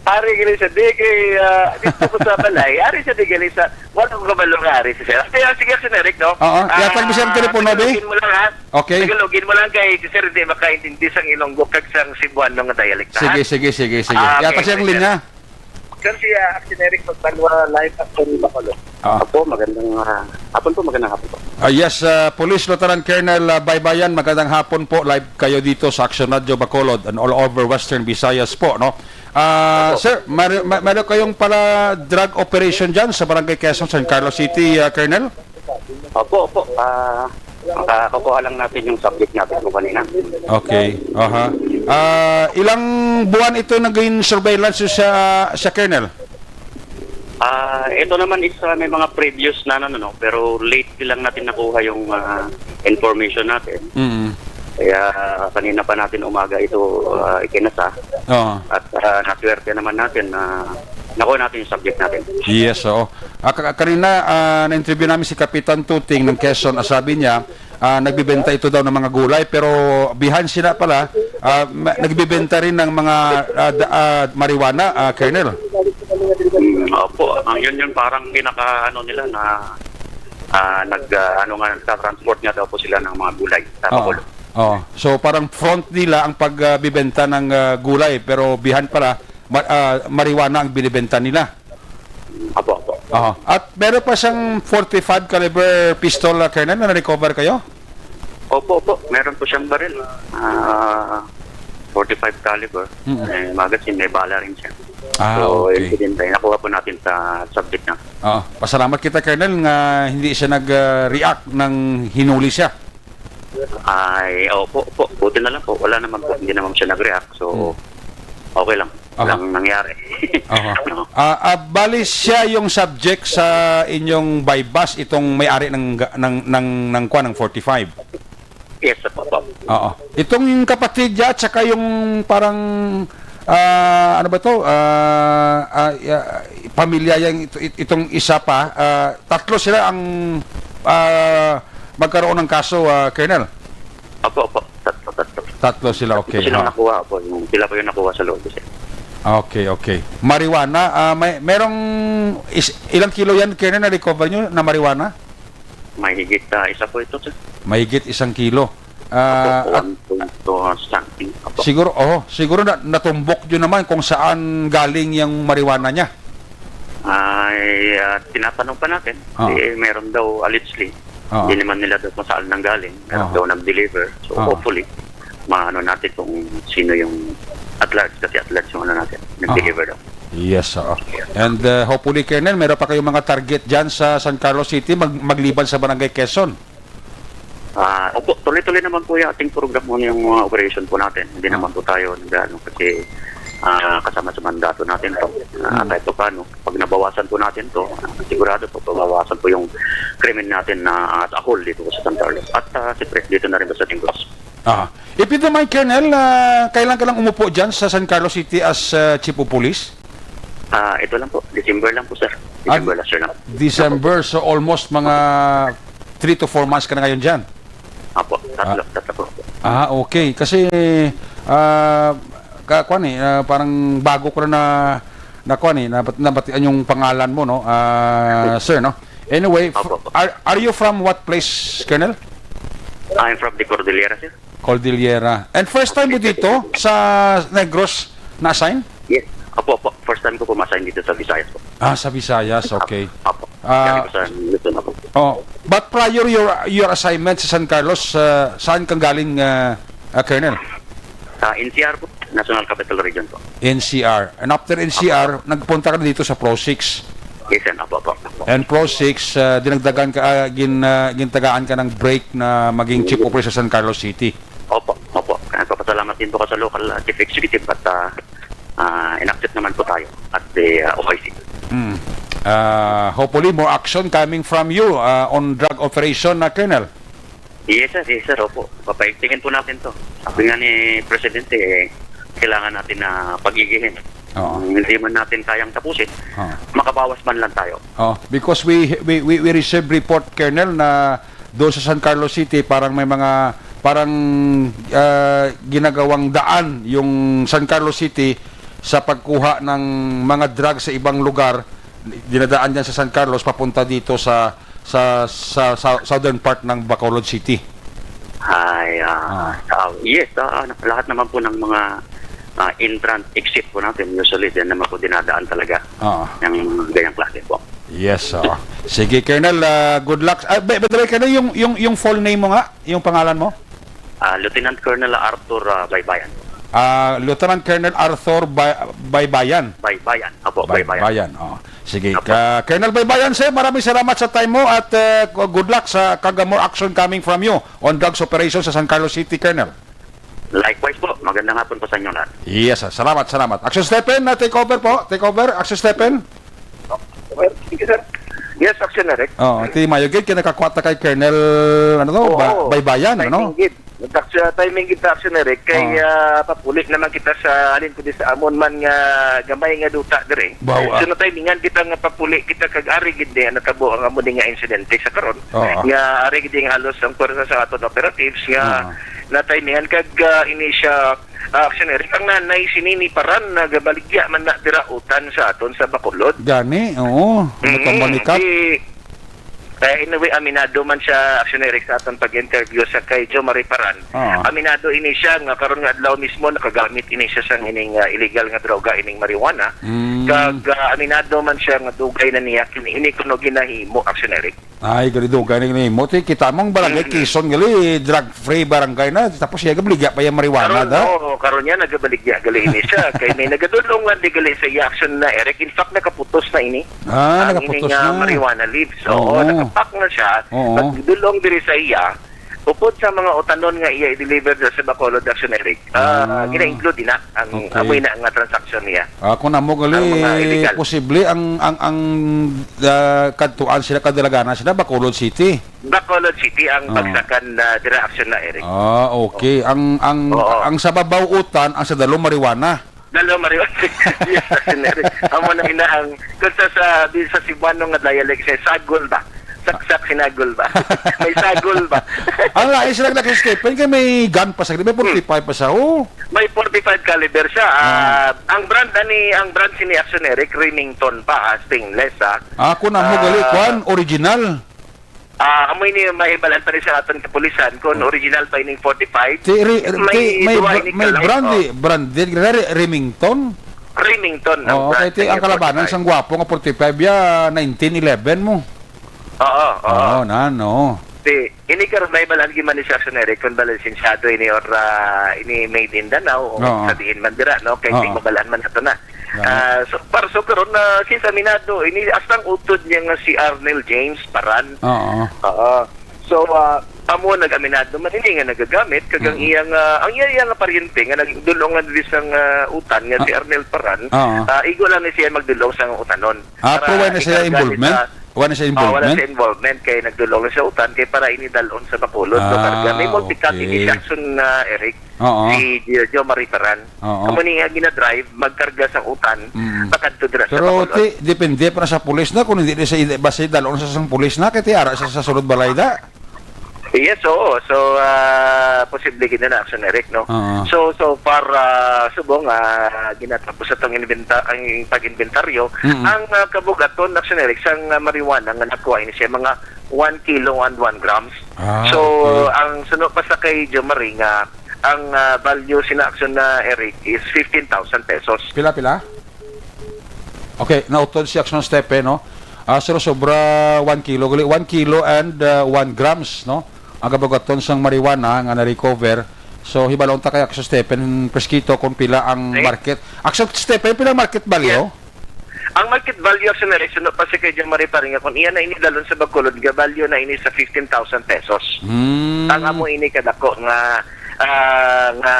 Ari gali sa di kay, ah, dito ko sa balay. Ari sa di gali sa, wala ko kabalo nga ari si sir. Kaya sige, Action Eric, no? Oo. Ah, Yatag mo siya ang telepono, di? Tagalogin mo lang, ha? Okay. Tagalogin mo lang kay si sir hindi makaintindi sang Ilonggo kag sang Cebuano nga dialect, ha? Sige, sige, sige, sige. Ah, okay, Yatag siya ang okay, sir. Linya. Sir, si, ah, Action Eric Magbalwa, live action Bacolod. Ah. Apo, magandang, ah, hapon po, magandang hapon po. Ah, yes, ah, Police Lieutenant Colonel, ah, Baybayan, magandang hapon po. Live kayo dito sa Action Radio Bacolod and all over Western Visayas po, no? Ah, Opo. Sir, mer-, mer-, meron kayong pala drug operation dyan sa Barangay Quezon, San Carlos City, ah, Colonel? Opo, opo. Ah, makakukuha lang natin yung subject natin po kanina. Okay. Aha. Ah, ilang buwan ito naging surveillance sa, sa Colonel? Ah, ito naman is, ah, may mga previous na, ano, no, pero lately lang natin nakuha yung, ah, information natin. Mm. Kaya kanina pa natin umaga ito, ah, ikinasa. Oo. At, ah, naswerte naman natin na nakuha natin yung subject natin. Yes, oo. Ah, ka-, kanina, ah, na-interview namin si Kapitan Tuting ng Quezon. Ang sabi niya, ah, nagbibenta ito daw ng mga gulay, pero behind sila pala, ah, ma-, nagbibenta rin ng mga, ah, da-, ah, marijuana, ah, Colonel. Mm, opo. Ang yun yung parang pinaka, ano, nila na, ah, nag, ah, ano nga, nagta-transport nga daw po sila ng mga gulay sa Oo. Bacolod. Oo. So, parang front nila ang pagbibenta ng, ah, gulay, pero behind pala, ma-, ah, marijuana ang binibenta nila. Opo, opo. Aha. At meron pa siyang forty-five caliber pistol, ah, Colonel, na na-recover kayo? Opo, opo. Meron po siyang baril. Ah, forty-five caliber. Mm. May magazine, may bala rin siya. Ah, So, okay. Incident ay nakuha po natin sa subject na. Ah, pasalamat kita, Colonel, nga hindi siya nag, ah, react nang hinuli siya. Ay, opo, opo. Buti na lang po. Wala naman po. Hindi naman siya nag-react. So, Hmm. okay lang. Aha. Walang nangyari. Aha. Ano? Ah, ah, bali siya yung subject sa inyong buy-bust, itong may-ari ng ga-, ng, ng, ng, kwan, ng forty-five? Yes, opo, opo. Oo. Itong kapatid niya at saka yung parang, ah, ano ba to? Ah, ah, ah, pamilya yang ito, it-, itong isa pa, ah, tatlo sila ang, ah, magkaroon ng kaso, ah, Colonel? Opo, opo. Tatlo, tatlo. Tatlo sila, okay, Ito silang ha? nakuha po. Yung, sila po yung nakuha sa loob, sir. Okay, okay. Marijuana, ah, may, merong is-, ilang kilo yan, Colonel, na-recover nyo na marijuana? May higit, ah, isa po ito, sir. Mahigit isang kilo. Ah, Opo, at one point two something. Opo. Siguro, oh, siguro na, natumbok nyo naman kung saan galing yung marijuana niya. Ay, ah, tinatanong pa natin. Ah. Eh, meron daw, allegedly. Ah. Hindi naman nila daw kung saan nanggaling. Meron Ah. daw nag-deliver. So, Ah. hopefully, maano natin kung sino yung at large. Kasi at large yung ano natin, nag-deliver Ah. daw. Yes, oo. And, uh, hopefully, Colonel, meron pa kayong mga target dyan sa San Carlos City, mag-, magliban sa Barangay Quezon. Ah, opo, tuloy-tuloy naman po yung ating program mo, yung mga operation po natin. Hindi Ah. naman po tayo nag-ano kasi, ah, kasama sa mandato natin to. Ah, Hmm. kahit pa paano, pag nabawasan po natin to, ah, sigurado po, babawasan po yung krimen natin na as a whole dito po sa San Carlos. At, ah, siyempre, dito na rin po sa Negros. Ah. If you don't mind, Colonel, ah, kailan ka lang umupo dyan sa San Carlos City as, ah, Chief of Police? Ah, ito lang po. December lang po, sir. Ah, December last year lang. December, so almost mga three to four months ka na ngayon dyan? Apo, tatlo, Ah. tatlo po. Ah, okay. Kasi, ah, ka-, kwan eh, ah, parang bago ko na na, na kwan eh, nabat-, nabatian yung pangalan mo, no? Ah, sir, no? Anyway, f-, Apo, apo. are, are you from what place, Colonel? I'm from the Cordillera, sir. Cordillera. And first time mo dito sa Negros na-assign? Yes. Apo, apo. first time ko po ma-assign dito sa Visayas po. Ah, sa Visayas, okay. Apo. Ah, Galing po sa Luzon, apo. Oh, but prior your your assignment sa San Carlos, ah, saan kang galing, ah, ah, Colonel? Ah, N C R po, National Capital Region po. N C R. And after N C R, nagpunta ka na dito sa Pro Six. Yes, sir. Apo, apo, apo. And Pro Six, ah, dinagdagan ka, ah, gin-, ah, gintagaan ka ng break na maging chief operator sa San Carlos City. Opo, opo. Nagpapasalamat din po ako sa local, ah, chief executive at, ah, ah, in-accept naman po tayo at the, ah, O I C. Mm. Ah, hopefully, more action coming from you, ah, on drug operation, na Colonel. Yes, sir. Yes, sir. Opo. Papaigtingin po natin to. Sabi nga ni Presidente, eh, kailangan natin na pagigihin. Oo. Kung hindi man natin kayang tapusin, Oo. makabawas man lang tayo. Oh, because we, we, we, we received report, Colonel, na doon sa San Carlos City, parang may mga, parang, ah, ginagawang daan yung San Carlos City sa pagkuha ng mga drugs sa ibang lugar, dinadaan dyan sa San Carlos papunta dito sa, sa, sa, sa southern part ng Bacolod City. Ay, ah, Ah. ah, yes, ah, lahat naman po ng mga, ah, entrance exit po natin, usually, diyan naman po dinadaan talaga Ah. ng ganyang klase po. Yes, oo. Sige, Colonel, ah, good luck. Ah, by, by the way, Colonel, yung, yung, yung full name mo nga, yung pangalan mo? Ah, Lieutenant Colonel Arthur, ah, Baybayan. Ah, Lieutenant Colonel Arthur Bay-, Baybayan. Baybayan. Apo, Baybayan. Baybayan, oh. Sige, Apo. ka-, Colonel Baybayan, sir, maraming salamat sa time mo at, eh, good luck sa kag more action coming from you on drugs operation sa San Carlos City, Colonel. Likewise po, magandang hapon po sa inyo lahat. Yes, sir. Salamat, salamat. Action Stephen, na take over po. Take over, Action Stephen. Sige, sir. Yes, Action Eric. Oh, ti mayo gid kay nakakuha ta kay Colonel, ano to, Oo. Ba-, Baybayan, ano? Timing gid. Nagtak-, sa timing gid ta, Action Eric, kay, Oh. ah, papuli naman kita sa, halin ko di sa amon man nga gamay nga duta dire. Bawa. So, natimingan kita nga papuli kita kag ari gid ni natabo ang amo ni nga insidente sa karon. Oo. Nga ari gid nga halos ang pwersa sa aton operatives nga Oo. natimingan kag, ah, ini siya, ah, Action Eric, ang nanay sini ni Paran nagabaligya man na dira utan sa aton sa Bacolod. Gani, oo. Mm, Nagpamanikat. Di, eh, anyway, aminado man siya, Action Eric, sa aton pag-interview sa kay Jo Marie Paran. Oo. Aminado ini siya nga karon nga adlaw mismo nakagamit ini siya sa ining, ah, illegal nga droga, ining marijuana. Mm. Kag, ah, aminado man siya nga dugay na niya kini, ini kuno ginahimo, Action Eric. Ay, gali dugay na ginahimo. Ti, kita mo ang barangay Mm. Quezon, gali, drug-free barangay na. Tapos siya, gabaligya pa yung marijuana, Karon, da? Oo, karon niya, nagabaligya, gali ini siya. Kay may nagadulong nga di gali sa iya, Action na, Eric. In fact, nakaputos na ini. Ah, Ang nakaputos ini nga na. marijuana leaves. Oo, Oo. nakapak na siya. Oo. Nagdulong diri sa iya. Upod sa mga utanon nga iya i-deliver sa, sa Bacolod, Action Eric. Ah, Ah. gina-include din na ang Okay. amoy na nga transaction niya. Ah, kung amo gali, Ang mga illegal. posible ang, ang, ang, ah, kadtuan sila, kadalagan na sila, Bacolod City. Bacolod City ang Oo. bagsakan na dira, Action na, Eric. Ah, okay. Ang, ang, Oo. ang sa babaw utan, ang sa dalom marijuana. Dalom marijuana. Yes, Action Eric. Amo na ina ang, kung sa, sa, di sa Cebuano nga dialect, sa sagol ba? Saksak sinagol ba? May sagol ba? Ang lain sila nag-escape. Kaya may gun pa sa, may Hmm. forty-five pa sa, oh. May forty-five caliber siya. Ah, Ah. ang brand ani, ang brand sini, Action Eric, Remington pa, ah, stainless, ah. Ah, kung amo Ah. gali, kwan, original. Ah, amo ini mahibalan pa rin sa aton kapulisan kung Oh. original pa ining forty-five. Ti, ri-, May ti, may duha br-, ini may ka lang, brand, oh. di, branded, gra-, ri-, Remington? Remington ang Oo, brand kay ti, sa ang kalabanan forty-five. sang gwapo nga forty-five ya, nineteen eleven mo. Oo, oo. Oo, na, no. Ti, ini karon may balaan man ni sa Action Eric kung ba lisensyado ini or, ah, ini made in Danao o Oo. sa diin man dira, no? Kay Oo. di mabalaan man nato na. Gani. Ah, so, para so karon na since aminado, ini hasta ang utod niya nga si Arnel James Paran. Oo. Oo. So, ah, amo nag-aminado man ini nga nagagamit, kag ang Mm. iyang, ah, ang iya, iya nga paryente nga nagdulong nga diri sang, ah, utan nga si Ah. Arnel Paran, Oo. ah, igo lang ni siya magdulong sa utanon. Ah, Para pero wala na siya ikarga ni involvement? sa Wala na siya Ah, wala involvement? siya involvement kay nagdulong lang sa utan kay para ini dalon sa Bacolod. So, Ah, karga. May multicab okay. ini sa Action, ah, Eric. Oo. Si Jo, Jo Marie Paran. Oo. Amo ni nga ginadrive, magkarga sa utan, Mm. pakadto dira sa Pero Bacolod. ti, depende pa na sa pulis na kung hindi na sa, basta dalon sa sang pulis na, kay ti ara sa, sa sulod balay da. Yes, oo. So, ah, posible gid na, Action Eric, no? Oo. So, so far, ah, subong, ah, ginatapos atong inventa-, ang pag-inventaryo, Mm-mm. ang, ah, kabugaton, Action Eric, sang, ah, marijuana nga nakuha ini siya mga one kilo and one grams. Ah, So, okay. ang suno pa sa kay Jo Marie nga ang, ah, value sina Action na Eric is fifteen thousand pesos. Pila, pila? Okay, nautod si Action Stephen, no? Ah, sir, sobra one kilo, gali, one kilo and, ah, one grams, no? Ang kabugaton sang marijuana nga na-recover. So, hibalon ta kay Action Stephen Presquito kung pila ang Okay. market. Action Stephen, pila ang market value? Yeah. Ang market value, Action Eric, suno pa si kay Jomari Paring, kung iya na ini dalon sa Bacolod, gabalyo na ini sa fifteen thousand pesos. Hmm. Ang amo ini kadako nga, ah, nga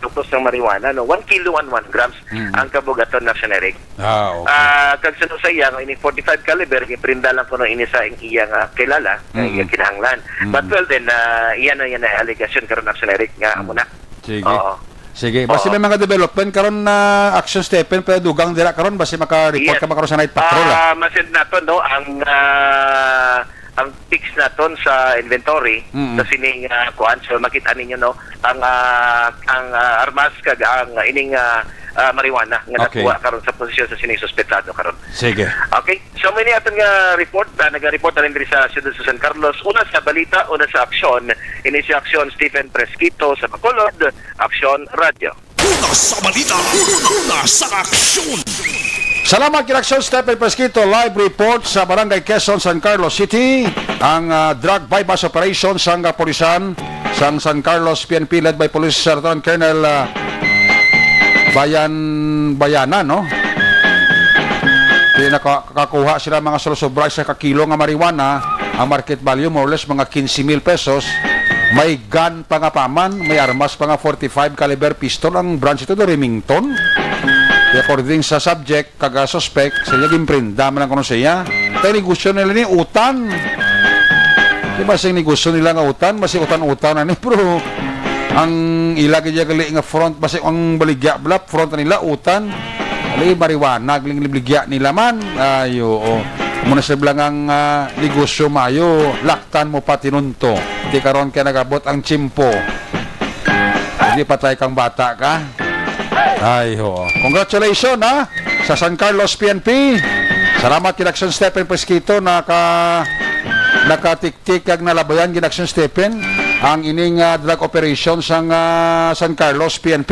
tubos ng marijuana, no? One kilo and one grams Mm. ang kabugaton, Action Eric. Ah, okay. Ah, kag suno sa iya, nga ini forty-five caliber, giprinda lang kuno ini sa iyang, ah, kilala, nga Mm. iyang kinahanglan. Mm. But well then, ah, iya na, iya na alegasyon karon, Action Eric, nga amo Mm. na. Sige. Oo. Sige. Basi Oo. may mga development karon na Action Stephen, pero dugang dira karon, basi maka-report Yeah. ka ba karon sa night patrol, ah? Ah, ma-send nato, no, ang, ah, ang pics naton sa inventory, Mm. sa sining, ah, kuan. So, makita ninyo, no, ang, ah, ang, ah, armas kag ang ining, ah, ah, marijuana nga Okay. nakuha karon sa posisyon sa sining suspetsado karon. Sige. Okay. So, may ni aton nga report, ah, naga-report na rin diri sa siyudad sa San Carlos. Una sa balita, una sa aksyon. Ini si Aksyon Stephen Presquito sa Bacolod. Aksyon Radyo. Una sa balita, una sa aksyon. Salamat kay Aksyon Stephen Presquito. Live report sa Barangay Quezon, San Carlos City. Ang, ah, drug buy-bust operation sang kapulisan sang San Carlos P N P led by Police Lieutenant Colonel, ah, Bayan, Bayanan, no? Di naka-, kakakuha sila mga sobra sa kakilo nga marijuana. Ang market value, more or less, mga quince mil pesos. May gun pa nga paman, may armas pa nga forty-five caliber pistol. Ang branch ito do Remington. Di, according sa subject, kag, ah, suspect, sa iya ginprenda man lang kuno siya. Kay negosyo nila ni utan. Di ba sing negosyo nila nga utan? Basi utan-utan na ni, bro. Ang ila gid gali nga front, basi ang baligya bala, front nila utan. Ali, marijuana, gling libligya nila man. Ay, oo. Muna sila nga ang, ah, negosyo mayo, laktan mo pa tinunto. Di karon kay nagabot ang tiyempo. Hindi patay kang bata ka. Ay, ho. Congratulations, ha, sa San Carlos P N P. Salamat kay Action Stephen Presquito, naka, nakatiktik kag nalabayan gid Action Stephen ang ining, ah, drug operation sang, ah, San Carlos P N P.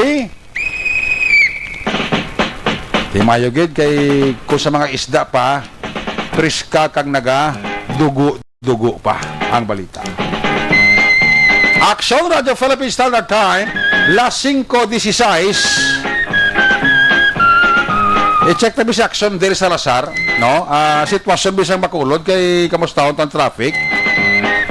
Di mayo gid kay kung sa mga isda pa, priska kag naga dugo. Dugo pa ang balita. Action Radio Philippine Standard Time, las singko dieciséis. I-check ta bi si Action Dale Salazar, no? Ah, sitwasyon bisang Bacolod kay kamusta ang traffic?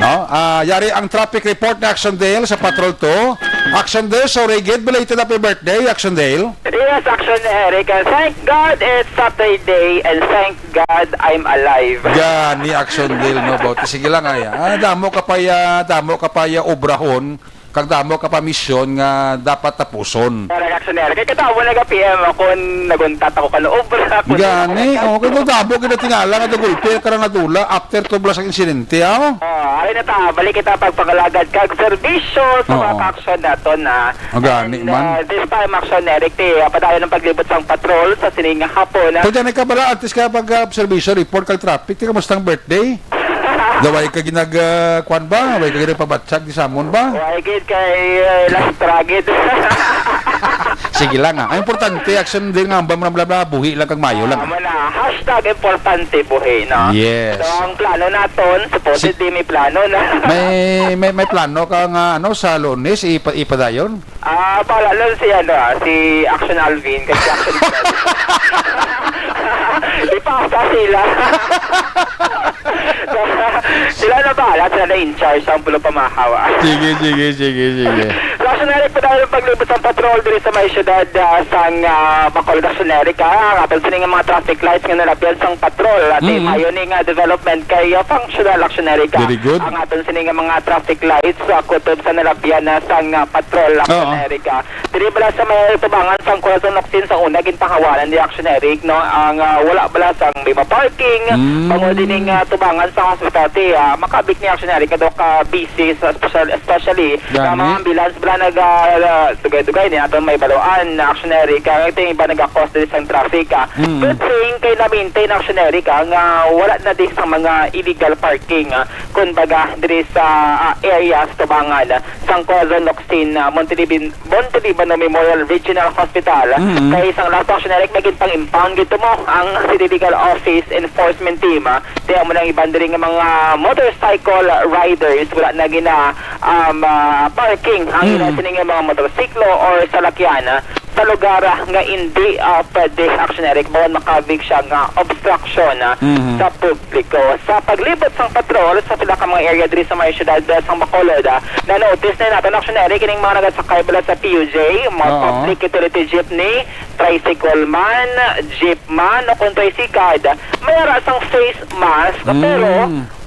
No? Ah, yari ang traffic report ni Action Dale sa Patrol two. Action Dale, sorry gid, belated happy birthday, Action Dale. Yes, Action Eric. Uh, thank God it's Saturday and thank God I'm alive. Gani, Action Dale, no, about. Sige lang, ay, ah, damo ka pa ya, damo ka pa ya obrahon, kag damo ka pa misyon nga dapat tapuson. Correct, Action Eric. Kay kadamo nag-P M ako, naguntat ako kan obra. Gani, oh, kay damo gid tingala nga dagulpi ka na nadula after tubla sa insidente, ah. Oh, ari na ta, balik kita pagpangalagad kag serbisyo sa Oo. mga ka-action naton, ah. Ang gani And, man. uh, this time, Action Eric, ti, uh, padayon ang paglibot sang patrol sa sining hapon, ah. Pwede na ka bala, artist ka pag, uh, observation, report kag traffic. Ti, kamusta ang birthday? Daway ka ginag, uh, kwan ba? Way ka ginagpabatsag di samon ba? Way gid kay, uh, last traged. Sige lang, ah. Ang importante, Action Dale nga, bla, bla, bla, buhi lang kag mayo lang, ah. Tama na. Hashtag importante buhi, no? Yes. So, ang plano naton, supposedly Si- may plano na. May, may, may plano ka nga, ano, sa Lunes, ipa-, ipadayon? Ah, bahala lang si, ano, ah, si Action Alvin, kasi Action Alvin. Ipasa sila. Sila na bahala, sila na in charge, ang pulo pamahaw, ah. Sige, sige, sige, sige. So, Action Eric, pa tayo paglibot sang patrol diri sa may syudad, ah, sang, ah, Bacolod, Action Eric, ah. Ang aton sini nga mga traffic lights nga nalabyan sang patrol. At Mm. mayo ni nga development kay, ah, functional, Action Eric, ah. Very good. Ang aton sini nga mga traffic lights, ah, kutob sa nalabyan na sang, ah, patrol, Action Oo. Eric, ah. Diri bala sa may tubangan sang Corazon Ocsin sa una, ginpahawalan ni Action Eric, no? Ang, ah, wala bala sang may parking, Mm. bangod ining, ah, tubangan sa hospital, ti, ah, makabig ni Action Eric, kadok, ah, busy, sa special, especially Gani. sa mga ambulance bala nag, ah, dugay-dugay ni aton may baluan, Action Eric, ah, ito yung iba nag-cause diri sa traffic, ah. Mm. Good thing kay na-maintain, Action Eric, ah, nga wala na din sa mga illegal parking, ah, kumbaga, diri sa, ah, area sa tubangan, ah, sang Corazon Locsin, ah, Montelibin-, Montelibano Memorial Regional Hospital. Mm. Kay sang last, Action Eric, may ginpang-impound gid mo ang City Legal Office Enforcement Team, ah. Kaya mo nang iban diri nga mga motorcycle riders, wala na gina, um, ah, parking ang Mm. ila sini nga mga motorsiklo or salakyan, ah, sa lugar, ah, nga indi, ah, pwede, Action Eric, bawal makabig siya nga obstruction, ah, Mhm. sa publiko. Sa paglibot sang patrol sa pila ka mga area diri sa may siyudad, ah, sang Bacolod, ah, na-notice na naton, Action Eric, kining mga nagasakay bala sa P U J, mga Oo. public utility jeepney, tricycle man, jeep man, o kung tricycad, may ara sang face mask, Mm. pero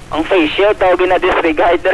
ang face shield daw gina-disregard.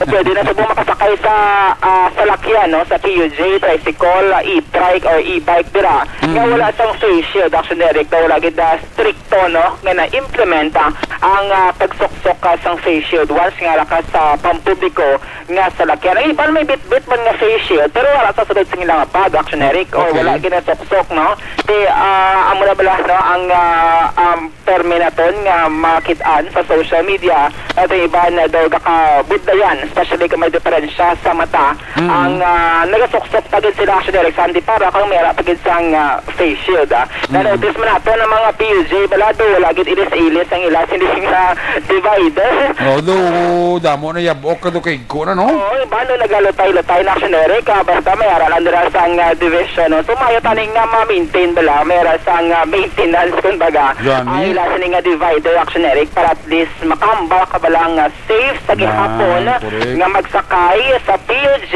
Pwede na subong makasakay sa, ah, salakyan, no, sa P U J, tricycle, ah, e-trike or e-bike dira. Nga Mm. wala sang face shield, Action Eric, daw wala gid, ah, stricto, no, nga na-implementa ang, ah, pagsuksok ka sang face shield once nga ara ka sa pampubliko nga salakyan. Ang iban may bitbit man nga face shield, pero wala sa sulod sa ilang bag, Action Eric, or Okay. wala ginasuksok, no? Kay, ah, amo na bala, no, ang, ah, um, permi naton nga makit-an sa social media, at ang iban na daw gakabudlayan, especially kung may diferensya sa mata. Mm. Ang, ah, nagasuksok pa gid sila, Action Eric, Sandy, para kung may ara pa gid sang, ah, face shield, ah. Mm. Na-notice man nato na mga P U J bala daw wala gid ilis-ilis ang ila sini nga divider. Although, damo na yabok ka do kay ko na, no? Oo, iba, no, nagalutay-lutay na, Action Eric, ah, basta may ara lang dira sang, ah, division, no? So, maayo tani nga ma-maintain bala, may ara sang, ah, maintenance, kumbaga, Gani. ang ila sini nga divider, Action Eric, para at least makahambal ka bala nga safe sa gihapon Ah, correct. nga magsakay sa P U J,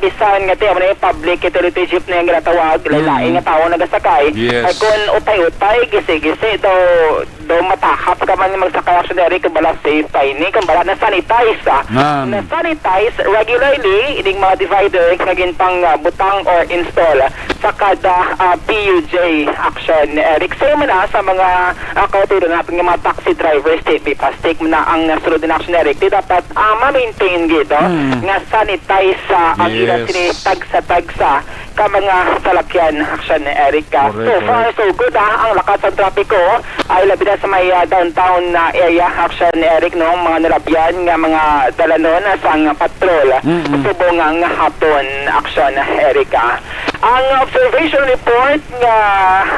bisan nga tiyan mo na yung public utility jeep na yung ginatawag, lain-lain Mm. nga tawo nagasakay. Yes. Ay, kung utay-utay, gisi-gisi, daw, daw matahap ka man yung magsakay, Action Eric, kung bala safe pa ini, kung bala na-sanitize, ah. Nan. Na-sanitize regularly, ining mga divider nga ginpang, ah, butang or install sa kada, ah, P U J, Action Eric. Same man na sa mga, ah, kauturan natin nga mga taxi drivers, di, di plastic na ang nasulod din, Action Eric. Di dapat, ah, ma-maintain gid, oh, Mm. nga sanitize, ah, ang ilang Yes. sini tagsa-tagsa ka mga salakyan, Action Eric, ah. Correct, So far, correct. so good, ah, ang lakas ng trapiko, ay labi na sa may, ah, downtown na area, Action Eric, no, mga nalabyan nga mga dalanon, ah, sang patrol, Mm-mm. subong nga hapon, Action Eric, ah. Ang observation report nga,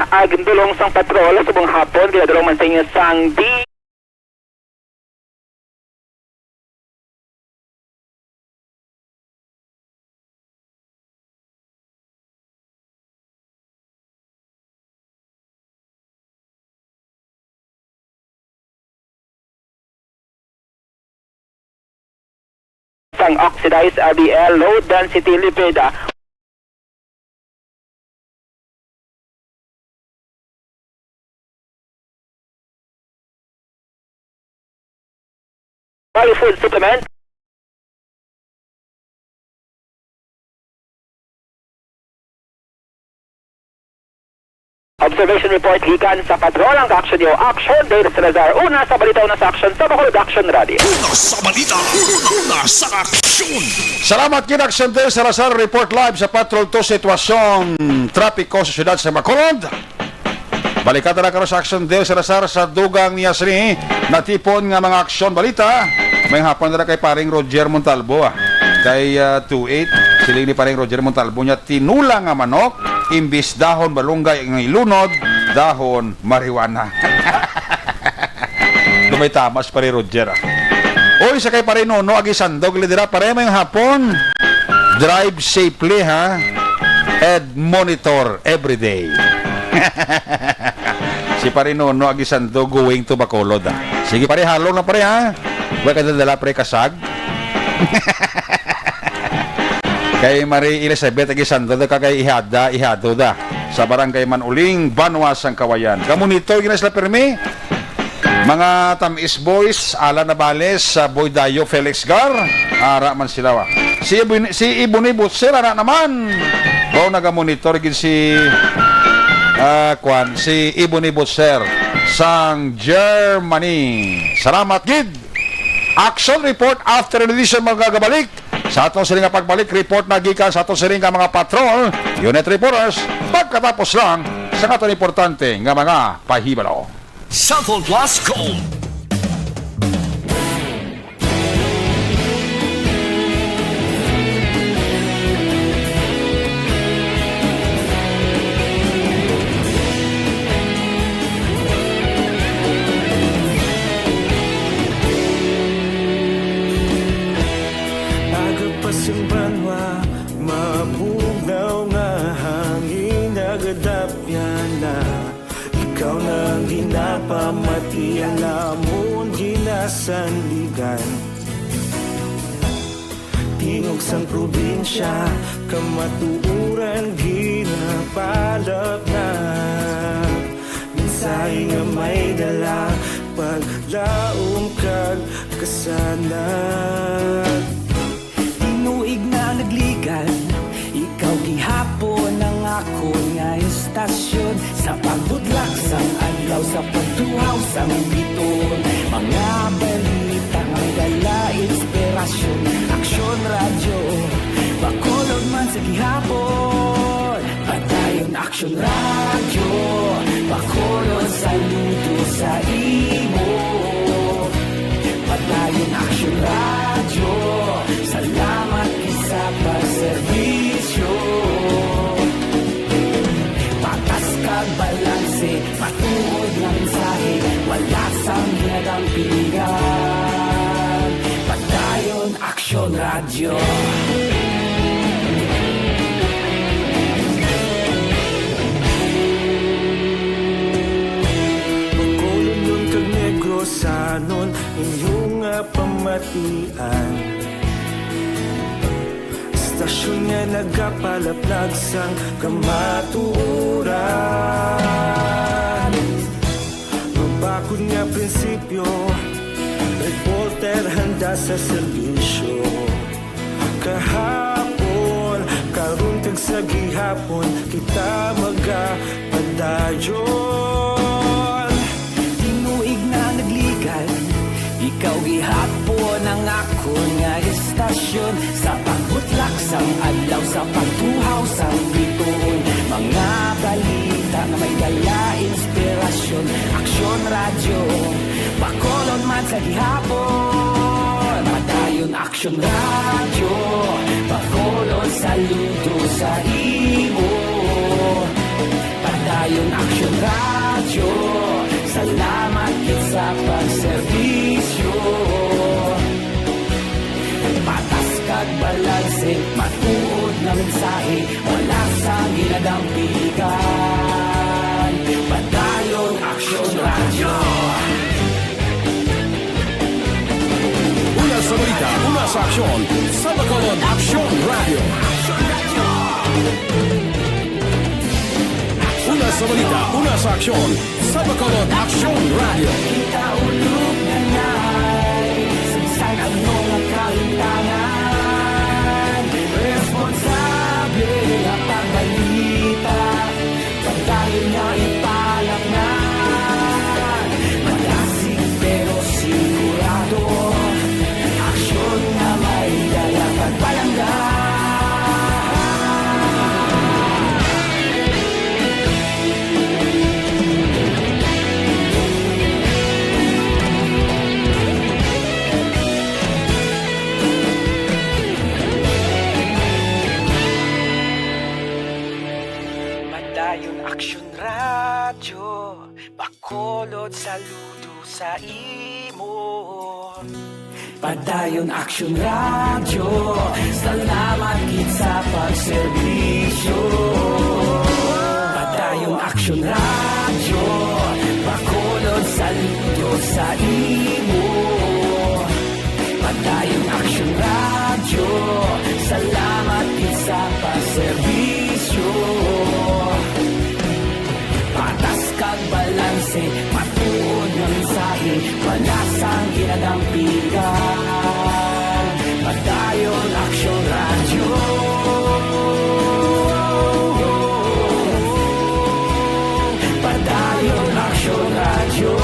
ah, gindulong sang patrol subong hapon, ginadulong man sa inyo sang D sang oxidized L D L, low density lipid, ah, Bali food supplement. Observation report gikan sa patrol ang Action Yo Action, Dave Salazar. Una sa balita, una sa action sa Bacolod Action Radio. Una sa balita, una sa aksyon. Salamat gid, Action Dave Salazar, report live sa Patrol two, sitwasyon trapiko sa siyudad sa Bacolod. Balikan ta na karon sa Action Dale Salazar sa dugang niya sini natipon nga mga aksyon balita. May hapon na kay paring Roger Montalbo, ah. Kay, ah, two eight, siling ni paring Roger Montalbo niya, tinula nga manok, imbis dahon balunggay ang ilunod, dahon marijuana. Dumay tamas, pare Roger, ah. Oy, sa kay pare Nono Agisandog, lidera, pare, may hapon. Drive safely, ha? And monitor every day. Si Pare Nono Agisando going to Bacolod, ah. Sige, pare, halong na, pare, ha? Wa ka dadala, pare, kasag. Kay Marie Elizabeth Agisando, da ka kay ihada, ihado da. Sa Barangay Manuling, Banwa sang Kawayan. Gamonitor gina sila pirmi. Mga Tamis Boys, Alan Navales, ah, Boy Dayo, Felix Gar, ara man sila, wa. Si Ibon-, si Iboni Butcher, ara naman. Daw nagamonitor gid si, ah, kwan, si Iboni Butcher sang Germany. Salamat gid. Action report after an edition, magagabalik. Sa aton sini nga pagbalik, report na gikan sa aton sini nga mga patrol unit reporters, pagkatapos lang sa aton importante nga mga pahibalo. Cellphone Plus Gold. Aga pa sing banwa, mabugnaw nga hangin, nagadapyan na. Ikaw na ang ginapamatian namon, ginasandigan. Tingog sang probinsya, kamatuoran ginapalatnat. Mensahe nga may dala, paglaom kag kasanag. Tinuig na nagligan, ikaw gihapon ang akon nga istasyon. Sa pagbudlak sang adlaw, sa pagtuhaw sang bituon, mga balita nga may dala inspirasyon. Aksyon Radyo, Bacolod man sa gihapon. Padayon Aksyon Radyo, Bacolod, saludo sa imo. Padayon Aksyon Radyo, salamat gid sa pagserbisyo. Patas kag balanse, matuod nga mensahe, wala sang ginadampigan. Padayon Aksyon Radyo. Bacolodnon kag Negrosanon, inyo nga pamatian. Istasyon nga nagapalaplag sang kamatuoran. Mabakod nga prinsipyo, reporter handa sa serbisyo. Kahapon, karon kag sa gihapon, kita magapadayon. Tinuig na nagligan, ikaw gihapon ang akon nga istasyon. Sa pagbutlak sang adlaw, sa pagtuhaw sang bituon, mga balita nga may dala inspirasyon. Aksyon Radyo, Bacolod man sa gihapon. Padayon Aksyon Radyo, Bacolod, saludo sa imo. Padayon Aksyon Radyo, salamat gid sa pagserbisyo. Patas kag balanse, matuod nga mensahe, wala sang ginadampigan. Padayon Aksyon Radyo. Una sa balita, una sa aksyon, sa Bacolod Aksyon Radyo. Una sa balita, una sa aksyon, sa Bacolod Aksyon Radyo. Kita ulog na nai, saysay ang mga kalintangan. Responsable nga pagbalita, padayon nga ipalapnan. Malasig pero sigurado, aksyon nga may dala pagpalangga. Padayon Aksyon Radyo, Bacolod, saludo sa imo. Padayon Aksyon Radyo, salamat gid sa pagserbisyo. Padayon Aksyon Radyo, Bacolod, saludo sa imo. Padayon Aksyon Radyo, salamat gid sa pagserbisyo. Patas kag balanse, matuod nga mensahe, wala sang ginadampigan. Padayon Aksyon Radyo. Padayon Aksyon Radyo.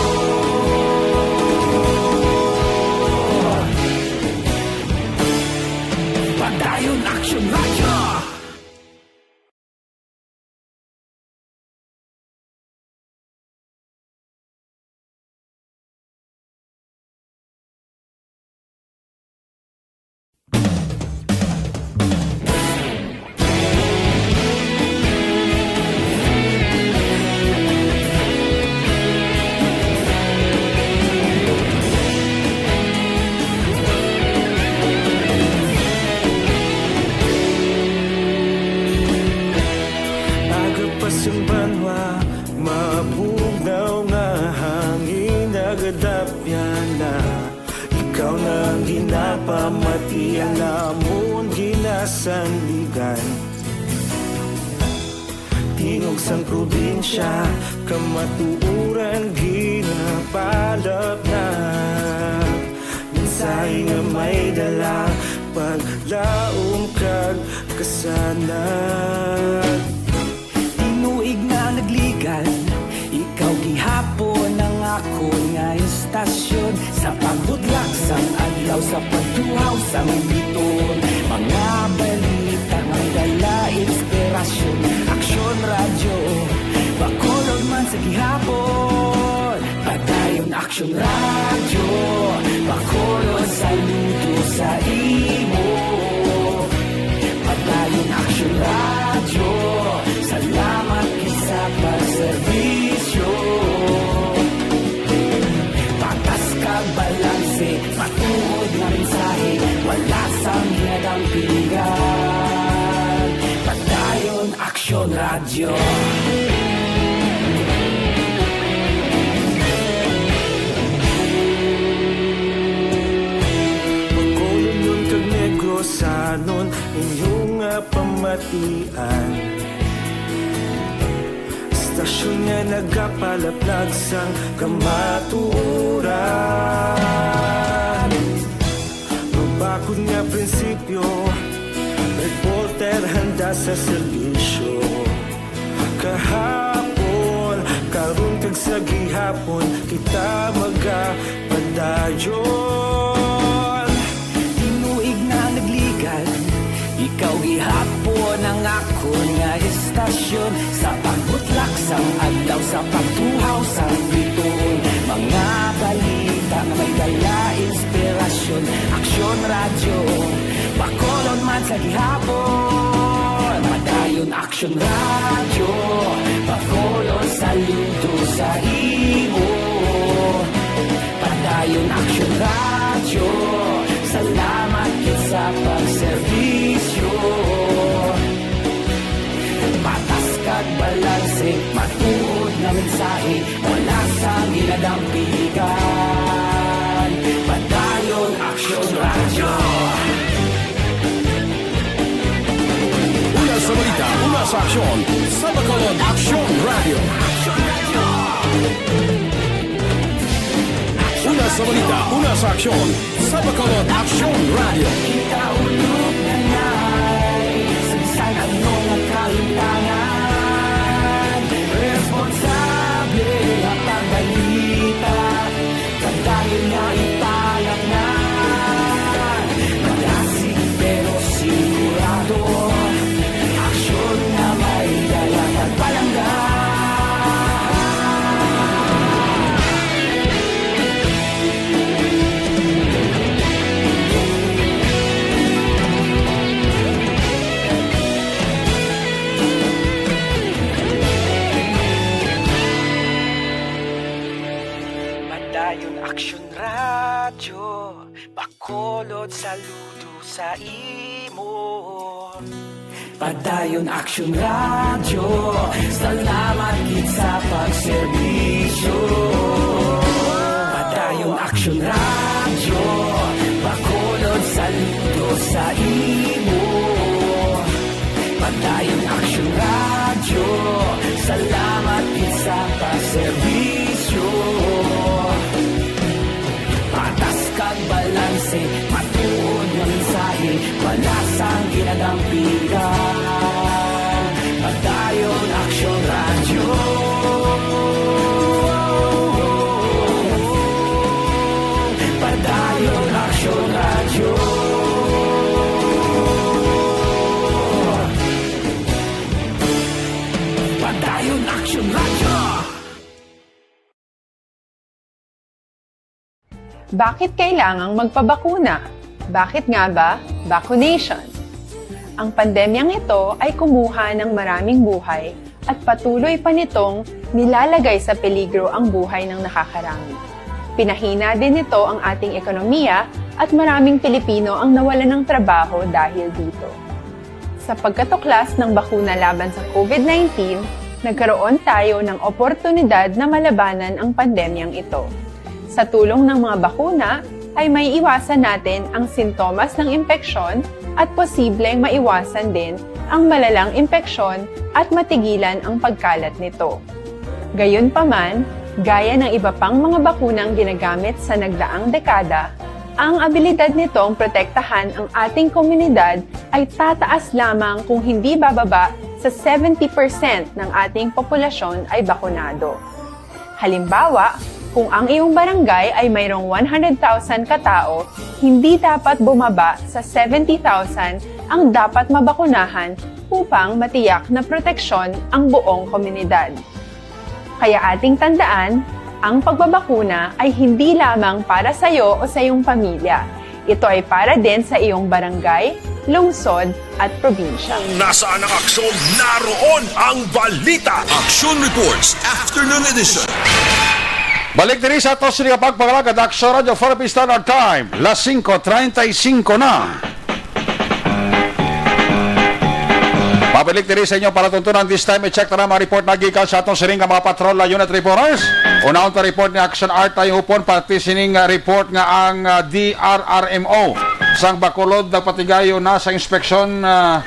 Namon ginasandigan, tingog sang probinsya, kamatuoran ginapalapnag. Mensahe nga may dala, paglaom kag kasanag. Tinuig nga nagligad, ikaw gihapon ang akon nga istasyon. Sa pagbudlak sang adlaw, sa pagtuhaw sang biton, mga balita nga dala inspirasyon. Aksyon Radyo, Bacolod man sa gihapon. Padayon Aksyon Radyo, Bacolod, saludo sa imo. Padayon Aksyon Radyo, salamat gid sa pagserbisyo. Patas kag balanse, matuod nga mensahe, wala sang ginadampigan. Padayon Aksyon Radyo. Bacolodnon kag Negrosanon, inyo nga pamatian. Istasyon nga nagapalaplag sang kamatuoran. Mabakod nga prinsipyo, reporter handa sa serbisyo. Kahapon, karon kag sa gihapon, kita magapadayon. Tinuig nga nagligad, ikaw gihapon ang akon nga istasyon. Sa pagbutlak sang adlaw, sa pagtuhaw sang bituon, mga balita nga may dala inspirasyon. Aksyon Radyo, Bacolod man sa gihapon. Padayon Aksyon Radyo, Bacolod, saludo sa imo. Padayon Aksyon Radyo, salamat gid sa pagserbisyo. Patas kag balanse, matuod nga mensahe, wala sang ginadampigan. Padayon Aksyon Radyo. Una sa balita, una sa aksyon, sa Bacolod Aksyon Radyo. Una sa balita, una sa aksyon, sa Bacolod Aksyon Radyo. Kita ulog na nai, sa bisan ano nga kalimtangan, responsable nga pagbalita, padayon nga ipalapngan. Malasig pero sigurado, aksyon nga may dala kag palangga. Padayon Aksyon Radyo, Bacolod, saludo sa imo. Padayon Aksyon Radyo, salamat gid sa pagserbisyo. Padayon Aksyon Radyo, Bacolod, saludo sa imo. Padayon Aksyon Radyo, salamat gid sa pagserbisyo. Patas kag balanse, matuod nga mensahe, wala sang ginadampigan. Padayon Aksyon Radyo. Padayon Aksyon Radyo. Padayon Aksyon Radyo. Bakit kailangang magpabakuna? Bakit nga ba vaccination? Ang pandemyang ito ay kumuha ng maraming buhay at patuloy pa nitong nilalagay sa peligro ang buhay ng nakakarami. Pinahina din nito ang ating ekonomiya at maraming Pilipino ang nawalan ng trabaho dahil dito. Sa pagkatuklas ng bakuna laban sa COVID nineteen, nagkaroon tayo ng oportunidad na malabanan ang pandemyang ito. Sa tulong ng mga bakuna, ay may iwasan natin ang sintomas ng impeksyon at posibleng maiwasan din ang malalang impeksyon at matigilan ang pagkalat nito. Gayunpaman, gaya ng iba pang mga bakunang ginagamit sa nagdaang dekada, ang abilidad nitong protektahan ang ating komunidad ay tataas lamang kung hindi bababa sa seventy percent ng ating populasyon ay bakunado. Halimbawa, kung ang iyong barangay ay mayroong one hundred thousand katao, hindi dapat bumaba sa seventy thousand ang dapat mabakunahan upang matiyak na proteksyon ang buong komunidad. Kaya ating tandaan, ang pagbabakuna ay hindi lamang para sa iyo o sa iyong pamilya. Ito ay para din sa iyong barangay, lungsod, at probinsya. Kung nasaan ang aksyon, naroon ang balita. Action Reports, Afternoon Edition. Balik diri sa ato sini nga pagpangalagad, Action Radio Philippine Standard Time, las singko treinta y cinco na. Pabalik diri sa inyo para tuntunan. This time, i-check na mga report na gikan sa atong siring nga mga patrol, uh, unit reporters. Unahon pa report ni Action Art Tayupon, pati sining, uh, report nga ang, uh, D R R M O sang Bacolod nagpatigayon na sa inspeksyon, uh,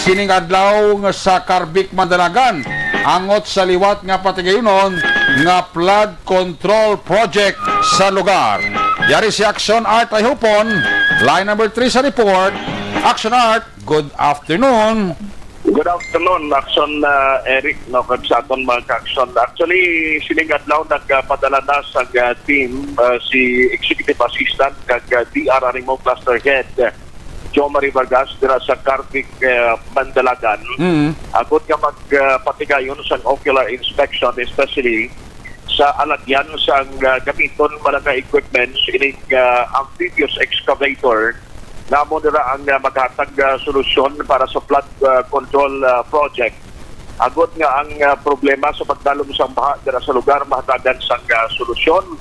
sining adlaw nga sa Carbig, Mandalagan, angot sa liwat nga patigayunon nga flood control project sa lugar. Yari si Action Art Tayupon, line number three sa report. Action Art, good afternoon. Good afternoon, Action, uh, Eric, no, kag sa aton mga ka-action. Actually, sining adlaw nagpadala na sa, uh, team, uh, si Executive Assistant kag, uh, D R R M O Cluster Head, uh, Jo Marie Vargas, dira sa Carbig, uh, Mandalagan. Mm. Agod nga mag, uh, patigayon sang ocular inspection, especially sa alagyan sang, uh, gamiton man nga equipments, ining, uh, amphibious excavator, nga amo dira ang, uh, maghatag, uh, solusyon para sa flood, uh, control, uh, project. Agod nga ang, uh, problema sa pagdalom sang baha dira sa lugar mahatagan sang, uh, solusyon.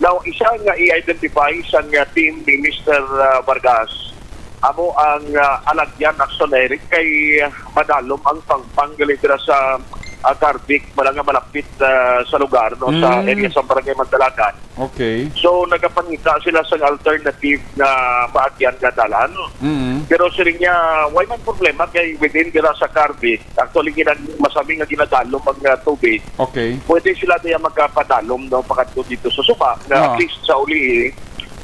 Now, isa nga i-identify sang, uh, team ni Mister, uh, Vargas, amo ang, uh, alagyan, Action Eric, kay madalom ang pangpang gali dira sa, uh, Carbig, wala nga malapit, uh, sa lugar, no, sa Mm. area sa Barangay Mandalagan. Okay. So, nagapangita sila sang alternative nga maagyan nga dalan. Mm. Pero siling niya, way man problema kay within dira sa Carbig. Actually, ginag-, masami nga ginadalom ang, uh, tubig. Okay. Pwede sila diya magkapadalom, no, pakadto dito sa suba, nga Ah. at least sa uli,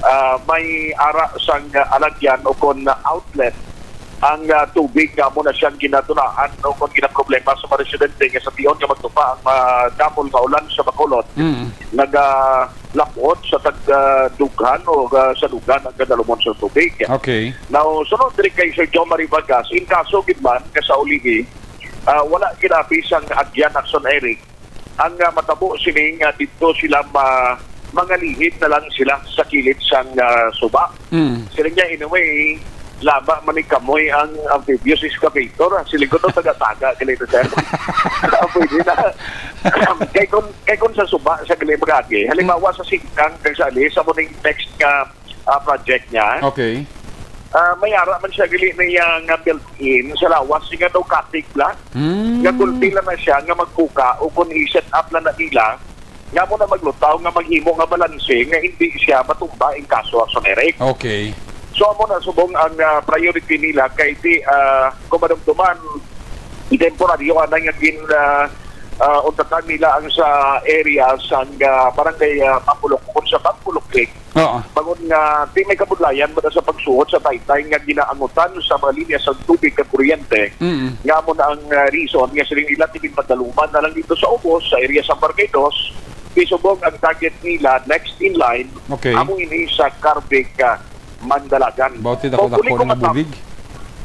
ah, may ara sang, ah, alagyan o kon outlet ang, ah, tubig nga amo na siyang ginatunaan o kon ginaproblema sa mga residente nga sa tion nga magtupa ang madamol nga ulan sa Bacolod, Mm. nagalapot sa tag-, ah, dughan o, ah, sa dughan ang kadalumon sa tubig. Okay. Now, sunod diri kay Sir John Marie Vargas, in kaso gid man nga sa ulihi, ah, wala ginabi sang agyan, Action Eric, ang, ah, matabo sini nga didto sila ma-, mangalihid na lang sila sa kilid sang, ah, suba. Mm. Sila niya, in a way, laba man ni kamoy ang amphibious excavator, ah. Sila ko to taga-taga, gali to, sir. Ah, pwede na. Kay kun, kay kun sa suba, sa gali mag-agi, halimbawa sa Singkang, kag sa Alis, amo ning next nga, ah, project niya. Okay. Ah, may ara man siya gali na iya nga built-in sa lawas, nga daw cutting block. Hmm. Nga gulpi lang na siya nga magkuka o kung i-set up lang na nila, nga mo na maglutaw nga maghimo nga balanse nga hindi siya matumba in kaso, Action Eric. Okay. So, amo na subong ang, ah, priority nila kay di, ah, kung madumduman, temporaryo anay nga gin, ah, ah, untatan nila ang sa area sang, ah, barangay, ah, Pampulok, kung sa Pampulok Creek. Oo. Bangod nga di may kabudlayan man sa pagsuot sa taytay nga ginaangutan sa mga linya sa tubig kag kuryente, Mm. nga amo na ang, ah, reason nga siling nila ti ginpadaluman na lang dito sa ubos, sa area sa Barangay Dos, isubong ang target nila next in line, Okay. amo ini sa Carbig, ah, Mandalagan. Bawti dako-dako Hopefully, ni nga kung matap-, bulig.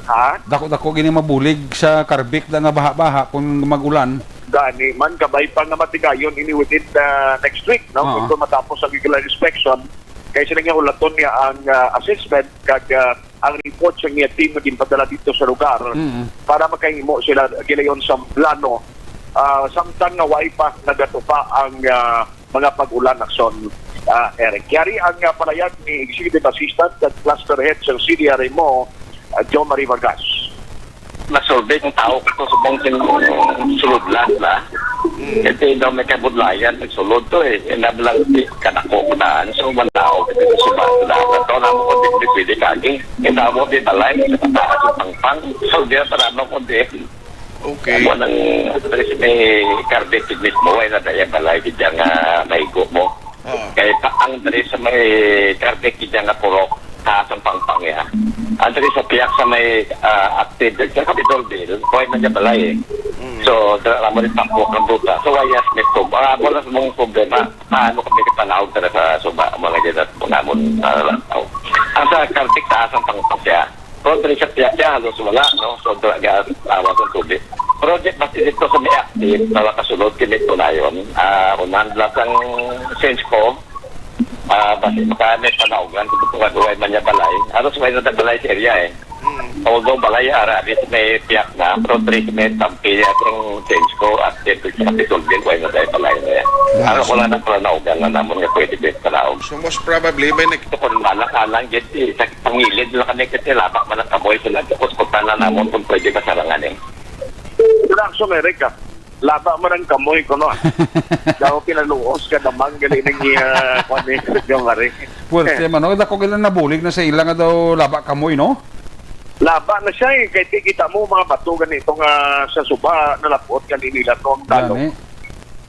Ha? Dako-dako gini mabulig sa Carbig da nga baha-baha kung mag-ulan. Gani man, kabay pa nga matigayon ini within the next week, no? Oo. Kung matapos ang regular inspection, kay sila nga hulaton niya ang, ah, assessment kag, ah, ang report sa niya team nga ginpadala dito sa lugar Mm. para makahimo sila gilayon sa plano, ah, samtang nga way pa nagatupa ang, ah, mga pag-ulan, Action, ah, Eric. Yari ang, ah, palayag ni Executive Assistant at Cluster Head sa C D R M O, ah, Jo Marie Vargas. Nasulbi ang tao ko subong sin sulod lang na. Mm. Kasi daw may kabudlayan, nagsulod to eh. Nabalang di kanako ko daan. So, man tao, kasi suba ko daan. Ito na mo ko di pwede kagi. Kita mo di balay, sa taas yung pangpang. So, di na tanong ko di. Okay. Amo nang address may carpet mismo, ay na daya balay, di dyan nga maigo mo. Oo. Kay pa, ang diri sa may Cardequilla nga purok, taas ang pangpang niya. Ang diri sa piyak sa may, ah, active, sa Capitol Bill, kuhay man niya balay eh. Mm. So, dala mo rin tapok ang buta. So, why ask me to? Ah, wala sa mong problema. Paano kami kapanahog dala sa suba? Mo lagi na po namon, ah, lantaw. Ang sa Cardequilla, taas ang pangpang siya. Pero diri sa piyak niya, halos wala, no? So, dala niya, awa sa tubig. Pero di, basta dito sa may active, na nakasulod, kini tunayon. Ah, unahan lang sang sense ko, Ah, basi maka may panaugan, kung tunga duway man niya balay. Aros may nata balay sa area eh. Mm. Although balay ara, di may piyak na, pero three may tampi, atong change ko, at then sa Capitol Bill, way na tayo balay na yan. Yes. Ano ko lang na panaugan na namon nga pwede ba yung panaog. So, most probably, may nag- Ito ko naman, alang, gid, eh, sa pangilid lang kami, kasi labak man ang kamoy, so nagkukuskutan na namon kung pwede ba sarangan eh. Wala, so, America. Laba man ang kamoy ko, no? Daw kinaluos ka damang gali ning, ah, kwan ni Jomari. Puwerte man, no? Dako gila nabulig na sa ila nga daw laba kamoy, no? Laba na siya, eh. Kay ti-, kita mo, mga bato ganito nga sa suba, nalapot gani nila to ang dalom. Gani.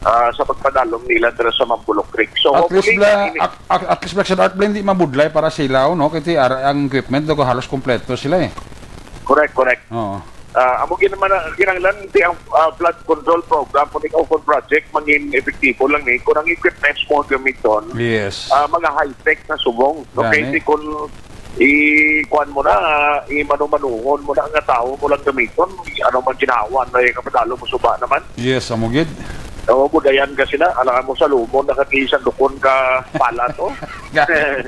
Ah, sa pagpadalom nila dira sa Mambulok Creek. So, At least hopefully, bla-, ini- at, at, at least Black Shark Art Blend di mabudlay para sa ila, no? Kay ti-, ar-, ang equipment, daw halos kompleto sila, eh. Correct, correct. Oo. Ah, amo gid naman ang kinahanglan, ti ang, ah, flood control program, kung ikaw kung project, mangin epektibo lang ni, kung ang equipments mo gamiton, Yes. ah, mga high-tech na subong. Okay, Gani. Ti kung i-, kuwan mo na, ah, i-manu-manuhon mo na nga tao mo lang gamiton, ano man ginawa na yung kapadalo mo suba naman. Yes, amo gid. Oo, budayan ka sila, alam mo sa lumon, nakatisan dukon ka pala to. Gani.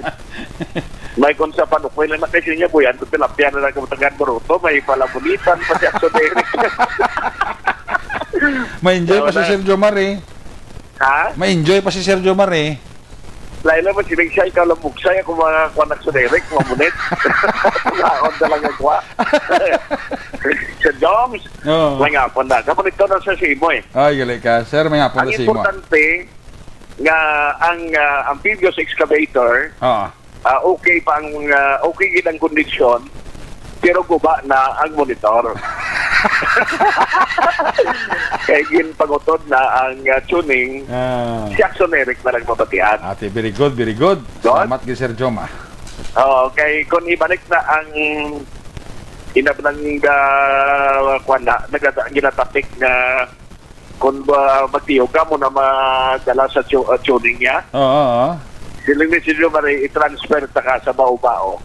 May kung sa panukoy lang na kasi niya, buyan, kung tilapia na lang kung tagaan bruto, may palabulitan pa si Action Eric. Ma-enjoy Ewan pa si na. Sir Jomar eh. Ha? Ma-enjoy pa si Sir Jomar eh. Lain naman, sining siya, ikaw lang bugsay, ako mga kwan Action Eric, mga munit. Mga onda lang ang kwa. Sir Joms, Oo. May nga po na. Kapag ito na sa simo eh. Ay, gali ka. Sir, may nga po Ang na simo. Importante, nga ang, ah, amphibious excavator, Oo. ah, okay pa ang, ah, okay gid ang kondisyon, pero guba na ang monitor. Kay ginpangutod na ang, ah, tuning, Ah. Si Action Eric na lang mabatian. Ate, very good, very good. Good. Salamat kay Sir Jom, ah. Oo, kay kung ibalik na ang inabnang, ah, kwan na, nagada-, ginatapik nga kung ba magtiyog ka mo na madala sa tu-, uh, tuning niya. Oo, oo. Siling ni Silvio Marie, i-transfer ta ka sa Bao-Bao.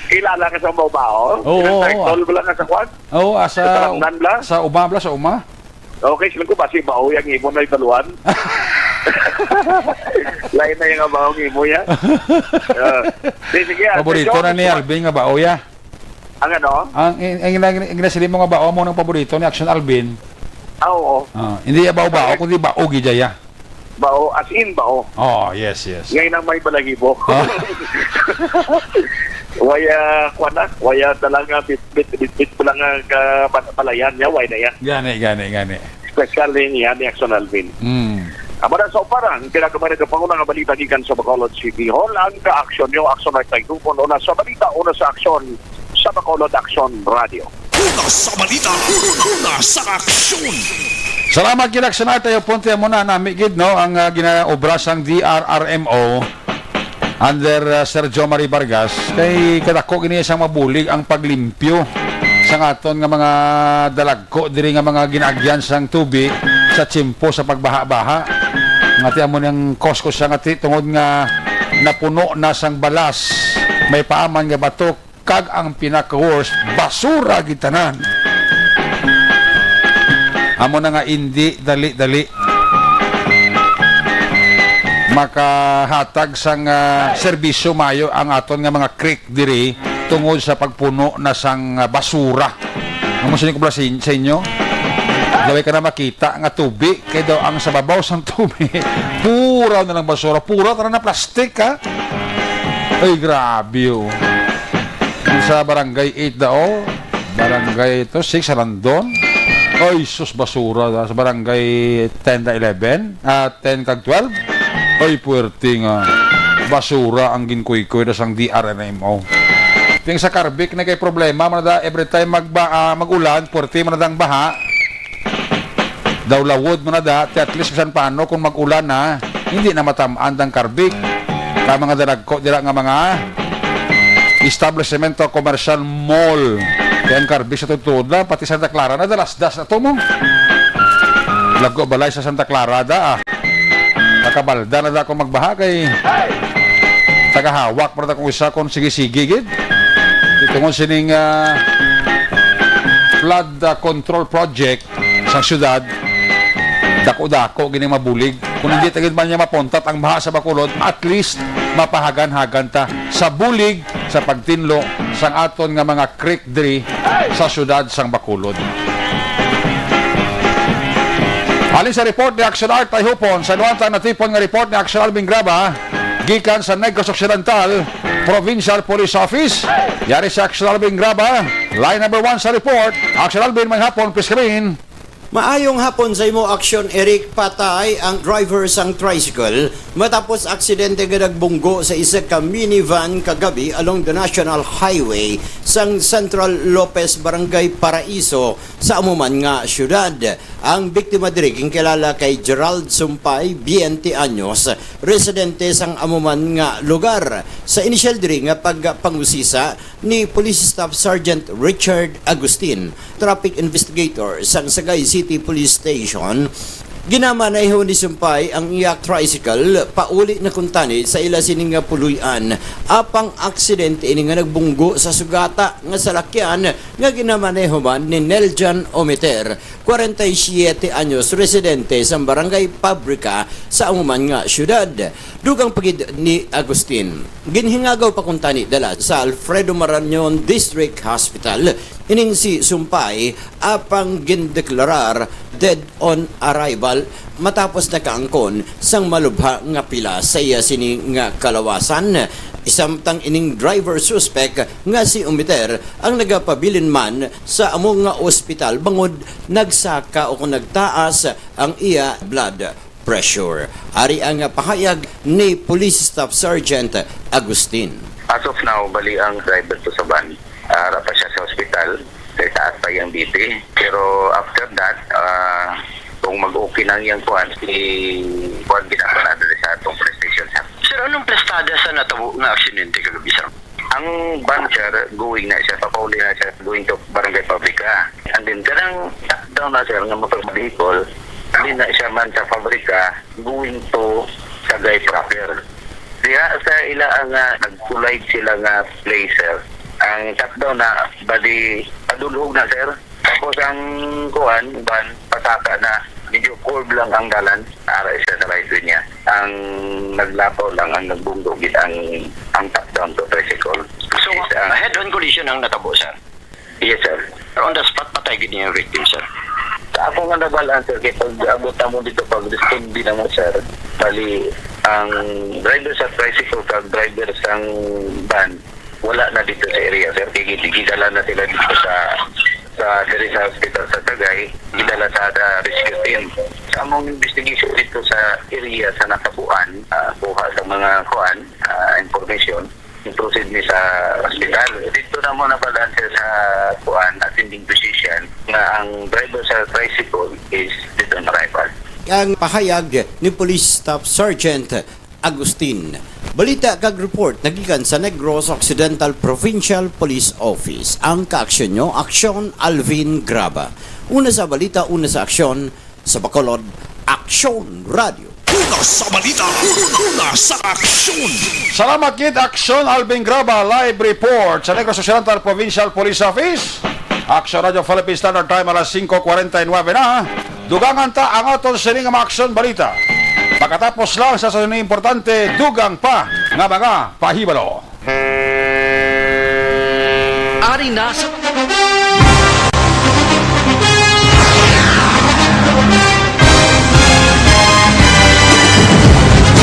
Kilala ka sa Bao-Bao? Oo, oo, Pinag-title ah. Mo lang ka sa kwan? Oo, ah, sa, Sa Tarapnan bla? Sa Uma bla, sa Uma? Okay, siling ko ba si Bao yang imo na ibaluan? Lain na yung Bao ang imo ya. Ah, di, sige, ah, Paborito Sir John, na ni Alvin nga Bao ya. Ang ano? Ang, ang, ang, ang, ang ginasiling mo nga bao mo ng paborito ni Action Alvin. Ah, oo. Ah, hindi ya bao-bao, Correct. Kundi bao gid ya. Bao, as in bao. Oh, yes, yes. Ngayon ang may balahibo. Ah. Waya, kuwan na, waya talaga, bit, bit, bit, bit ko lang ang ka-, pa-, palayan niya, waya na yan. Gani, gani, gani. Especially niya ni Action Alvin. Mm. Amo na sa uparan, pinakamahalaga pa nga balita gikan sa Bacolod City Hall, ang ka-action niyo, Action Art Tagtupon, una sa balita, una sa aksyon, sa Bacolod Action Radio. Una sa balita, una sa aksyon. Salamat gid, Action Art, tayo ponte mo na nami gid, no, ang, ah, ginaobra sang D R R M O under, ah, Sir Jomari Vargas. Kay kadako gini sang mabulig ang paglimpyo sa aton nga mga dalagko diri nga mga ginaagyan sang tubi sa tiyempo sa pagbaha-baha. Nga ti amo nang koskos siya nga ti tungod nga napuno na sang balas. May paaman nga batok kag ang pinaka-worst, basura gid tanan. Amo na nga indi dali-dali makahatag sang, ah, serbisyo mayo ang aton nga mga creek diri tungod sa pagpuno na sang, ah, basura. Amo sini ko bala sin-, sa inyo. Daway ka na makita nga tubi kay daw ang sa babaw sang tubi pura na lang basura, pura tanan na plastic ha. Ay, grabe, oh. Sa Barangay eight daw, Barangay to, six, Sarandon. Ay, sus, basura da. Sa Barangay ten da eleven, ah, ten kag twelve. Ay, puwerte nga basura ang ginkuykoy da sang D R and M O. Ting sa Carbig na kay problema man da, every time magba-, ah, mag-ulan, puwerte man da ang baha. Daw lawod man na da, ti at least bisan paano kung mag-ulan na, hindi na matamaan dang Carbig. Ka mga dalagko dira nga mga establishment o commercial mall. Kaya ang Carbig sa tuod-tuod na, pati Santa Clara na, dalasdas na to mo. Lago balay sa Santa Clara da, ah. Nakabalda na da kung magbaha kay tagahawak pa na da kung isa kung sige-sige gid. Di tungod sining, ah, flood, ah, control project sa syudad, dako-dako gini mabulig. Kung hindi ta gid man niya mapuntat ang baha sa Bacolod, at least mapahagan-hagan ta sa bulig sa pagtinlo sang aton nga mga creek diri sa syudad sang Bacolod. Halin sa report ni Action Art Tayhupon, sa nuwanta natipon nga report ni Action Alvin Graba, gikan sa Negros Occidental Provincial Police Office. Yari si Action Alvin Graba, line number one sa report. Action Alvin, may hapon, please come in. Maayong hapon sa imo, Action Eric. Patay ang driver sang tricycle matapos aksidente nga nagbunggo sa isa ka minivan kagabi along the National Highway sang Central Lopez, Barangay Paraiso, sa amo man nga syudad. Ang biktima diri ginkilala kay Gerald Sumpay, twenty anyos, residente sang amo man nga lugar. Sa inisyal diri nga pagpangusisa ni Police Staff Sergeant Richard Agustin, traffic investigator sang Sagay City Police Station, ginamaneho ni Sumpay ang iya tricycle pauli na kuntani sa ila sini nga puloy-an, apang aksidente ini nga nagbunggo sa sugata nga salakyan nga ginamaneho man ni Neljan Ometer, kwarenta y siyete anyos, residente sa Barangay Pabrika sa amo man nga syudad. Dugang pa gid ni Agustin, ginhingagaw pa kuntani dala sa Alfredo Marañon District Hospital ining si Sumpay, apang gindeklarar dead on arrival matapos nakaangkon sang malubha nga pila sa iya sini nga kalawasan. Samtang ining driver suspect nga si Umiter ang nagapabilin man sa amo nga ospital bangod nagsaka o kung nagtaas ang iya blood pressure. Ari ang pahayag ni Police Staff Sergeant Agustin. As of now, bali ang driver to sa van, ara pa siya sa ospital, kay taas pa iyang B P. Pero after that, ah, kung mag-okay na ang iyang kuan, si kuan, ginako na diri sa atong police station, sir. Sir, anong plastada sa natabo nga aksidente kagabi, sir? Ang van, sir, going na siya, papauli na siya, going to Barangay Pabrika. And then, kanang top down na, sir, nga motor vehicle, hindi na siya man sa Pabrika, going to Sagay proper. Diha sa ila nga nag-collide sila nga place, sir. Ang top down na, bali, padulhog na, sir. Tapos ang kuan, van, pasaka na, medyo curve lang ang dalan, ara siya sa right way niya. Ang naglapaw lang, ang nagbunggo gid ang, ang top down to tricycle. So, is, ah, head-on collision ang natabo, sir? Yes, sir. On the spot, patay gid yung victim, sir? Sa ako nga nabalaan, sir, kay pag abot namo dito, pag-respond din namo, sir, bali, ang driver sa tricycle kag driver sang van, wala na dito sa area, sir. Kay gid-, gidala na sila dito sa, sa, diri sa hospital sa Sagay, gidala sa, sa rescue team. Sa among investigation dito sa area sa nakabuan, ah, kuha sa mga kuan, ah, information, proceed ni sa hospital. Dito na mo nabalaan, sir, sa kuan, attending physician, nga ang driver sa tricycle is dead on arrival. Ang pahayag ni Police Staff Sergeant Agustin. Balita kag report nagikan sa Negros Occidental Provincial Police Office. Ang kaaksyon nyo, Aksyon Alvin Graba. Una sa balita, una sa aksyon, sa Bacolod, Aksyon Radio. Una sa balita, una sa aksyon. Salamat gid, Aksyon Alvin Graba, live report sa Negros Occidental Provincial Police Office. Aksyon Radio Philippine Standard Time, alas singko kwarenta y nuebe na. Dugangan ta ang aton sining mga aksyon balita. Pagkatapos lang sa sining importante, dugang pa nga mga pahibalo. Ari na sa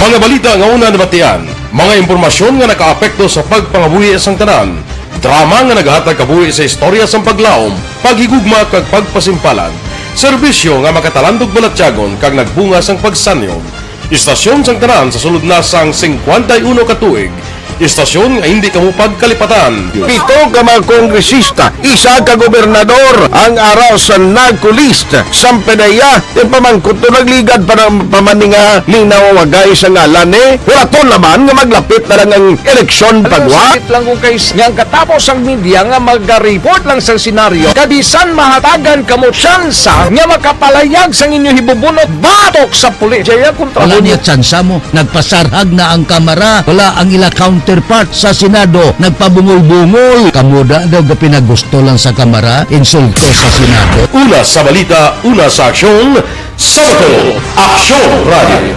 mga balita nga una nabatian. Mga impormasyon nga nakaapekto sa pagpangabuhi sang tanan. Drama nga nagahatag kabuhi sa istorya sang paglaom, paghigugma, kag pagpasimpalan. Serbisyo nga makatalandog balatyagon kag nagbunga sang pagsanyog. Istasyon sang tanan sa sulod na sang singkwenta y uno ka tuig. Istasyon nga hindi kamo pagkalipatan. Pito ka mga kongresista, isa ka gobernador ang ara sa NAGCO list. Sampanaya, yung pamangkot to nagligad pa ng pamaninga linaw wagay sa ngalan ni Huraton naman nga maglapit na lang ang eleksyon pagwa. Sakit lang kung kay nga ang katapos ang media nga maga-report lang sa senaryo, kabisan mahatagan kamo tsansa nga makapalayag sang inyo hibubunot batok sa pulis. Jaya kontra Wala mo niya tsansa mo. Nagpasarhag na ang Kamara. Wala ang ila counterpart sa Senado. Nagpabungol-bungol. Kamo da daw gapinagusto lang sa Kamara, insulto sa Senado. Una sa balita, una sa aksyon, sa Bacolod, Aksyon Radio.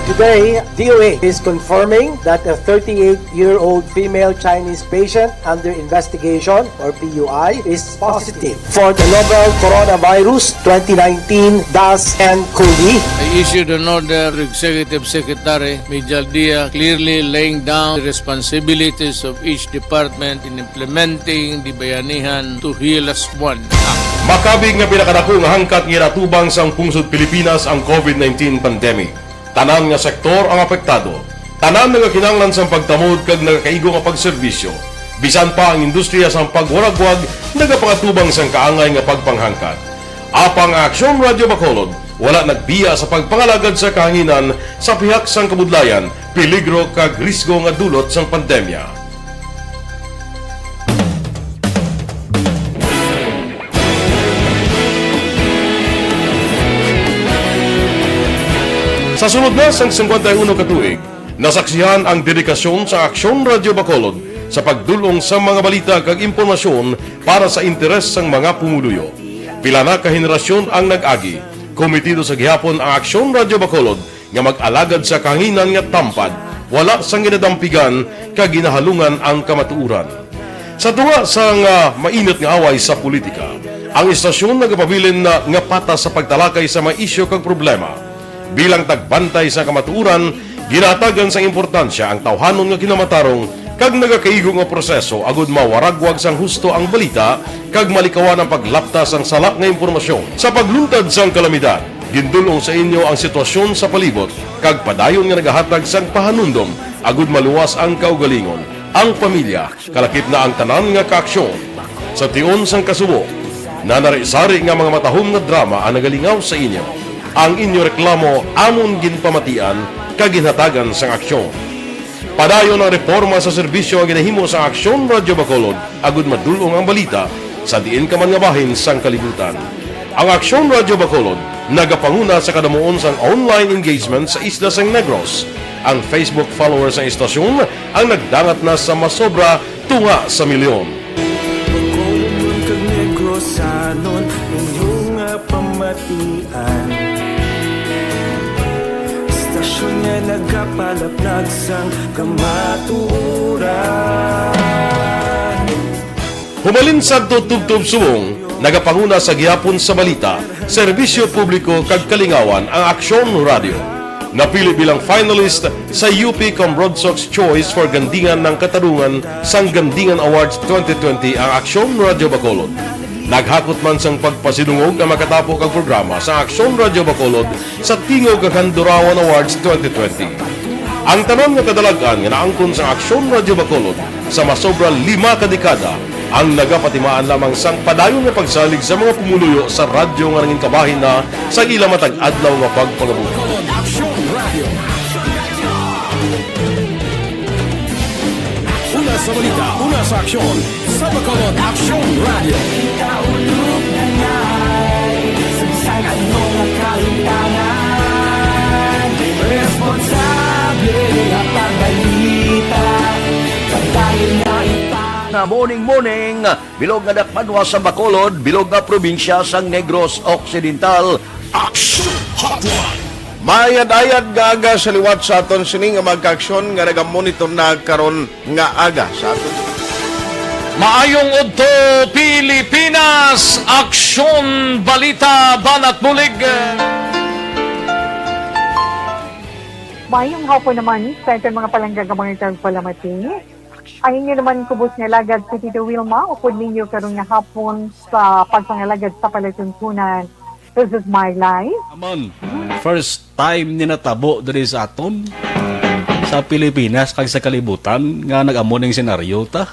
Today, D O A is confirming that a thirty-eight-year-old female Chinese patient under investigation, or P U I, is positive for the novel coronavirus twenty nineteen dash N COVID. I issued an order to Executive Secretary Mijal Dia, clearly laying down the responsibilities of each department in implementing the Bayanihan to Heal As One Act. Makabig nga pinakadako nga hangkat nga ginatubang sang pungsod Pilipinas ang COVID nineteen pandemic. Tanan nga sektor ang apektado. Tanan nagakinahanglan sang pagtamod kag nagakaigo nga pagserbisyo. Bisan pa ang industriya sang pagwaragwag nagapakatubang sang kaangay nga pagpanghangkat. Apang ang Aksyon Radio Bacolod wala nagbiya sa pagpangalagad sa kahanginan sa pihak sang kabudlayan, peligro kag risgo nga dulot sang pandemya. Sa sulod na sang singkwenta y uno ka tuig, nasaksihan ang dedikasyon sa Aksyon Radio Bacolod sa pagdul-ong sa mga balita kag impormasyon para sa interes sang mga pumuluyo. Pila na ka henerasyon ang nag-agi, komitido sa gihapon ang Aksyon Radio Bacolod nga mag-alagad sa kahanginan nga tampad, wala sang ginadampigan kag ginahalungan ang kamatuoran. Sa tunga sang, ah, mainit nga away sa politika, ang istasyon nagapabilin na nga patas sa pagtalakay sa mga isyu kag problema. Bilang tagbantay sa kamatuoran, ginahatagan sang importansya ang tawhanon nga kinamatarong kag nagakaigo nga proseso agud mawaragwag sang husto ang balita kag malikawan ang paglapta sang sala nga impormasyon. Sa pagluntad sang kalamidad, gindul-ong sa inyo ang sitwasyon sa palibot kag padayon nga nagahatag sang pahanumdom agud maluwas ang kaugalingon, ang pamilya, kalakip na ang tanan nga kaaksyon. Sa tion sang kasubo, nanari-sari nga mga matahom nga drama ang nagalingaw sa inyo. Ang inyo reklamo amon ginpamatian kag ginhatagan sang aksyon. Padayon ang reporma sa serbisyo nga ginahimo sang Aksyon Radio Bacolod agud madul-ong ang balita sa diin ka man nga bahin sang kalibutan. Ang Aksyon Radio Bacolod nagapanguna sa kadamuon sang online engagement sa isla sang Negros. Ang Facebook followers sang istasyon ang nagdangat na sa masobra tunga sa milyon. Bacolodnon kag Negrosanon, inyo nga pamatian. Istasyon nga nagapalaplag sang kamatuoran. Humalin sadto tubtob subong, nagapanguna sa gihapon sa balita, serbisyo publiko kag kalingawan ang Aksyon Radio. Napili bilang finalist sa U P Cambronsox Choice for Gandingan ng Katarungan sang Gandingan Awards twenty twenty ang Aksyon Radio Bacolod. Naghakot man sang pagpasidungog ang makatapo kag programa sa Aksyon Radio Bacolod sa Tingog kag Handurawan Awards twenty twenty. Ang tanan nga kadalag-an nga naangkon sang Aksyon Radio Bacolod sa masobra lima ka dekada ang nagapatimaan lamang sang padayon nga pagsalig sa mga pumuluyo sa radyo nga nangin kabahin na sa ila matag adlaw nga pagpangabuhi. Bacolod Aksyon Radio. Una sa balita, una sa aksyon, sa Bacolod Aksyon Radio. Kita ulog na ngay, sa bisan ano nga kalimtangan, responsable nga pagbalita, pagdayon nga ipang- Nga morning, morning, bilog nga dakbanwa sa Bacolod, bilog nga probinsya sang Negros Occidental. Action Hotline. Maayad-ayad nga aga sa liwat sa aton sini nga mga kaaksyon nga nagamonitor na karon nga aga sa aton. Maayong udto, Pilipinas! Aksyon, balita, banat bulig. Mayong hapon naman sa aton mga palangga nga mga tagpalamati. Ang inyo naman kubos nga alagad si Tito Wilma, upod ninyo karon nga hapon sa pagpangalagad sa palatuntunan. This is my life. Aman, first time ni natabo diri sa aton, sa Pilipinas kag sa kalibutan nga nag-amo ning senaryo ta.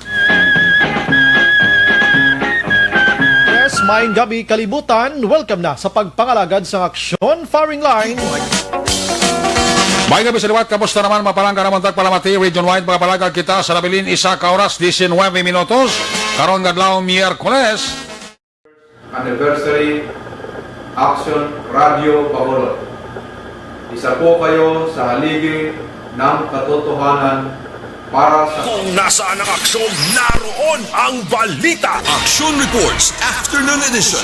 Yes, maayong gabi, kalibutan. Welcome na sa pagpangalagad sa Aksyon Firing Line. May gabi sa liwat, kamusta naman, mga palangga naman, tagpalamati, region-wide, mga palangga kita sa nabilin, isa ka oras, diecinuebe minutos. Karon nga adlaw, Miyerkules. Anniversary, Action Radio Bacolod. Isa po kayo sa haligi ng katotohanan para sa Kung nasaan ang aksyon, naroon ang balita. Action Reports, Afternoon Edition.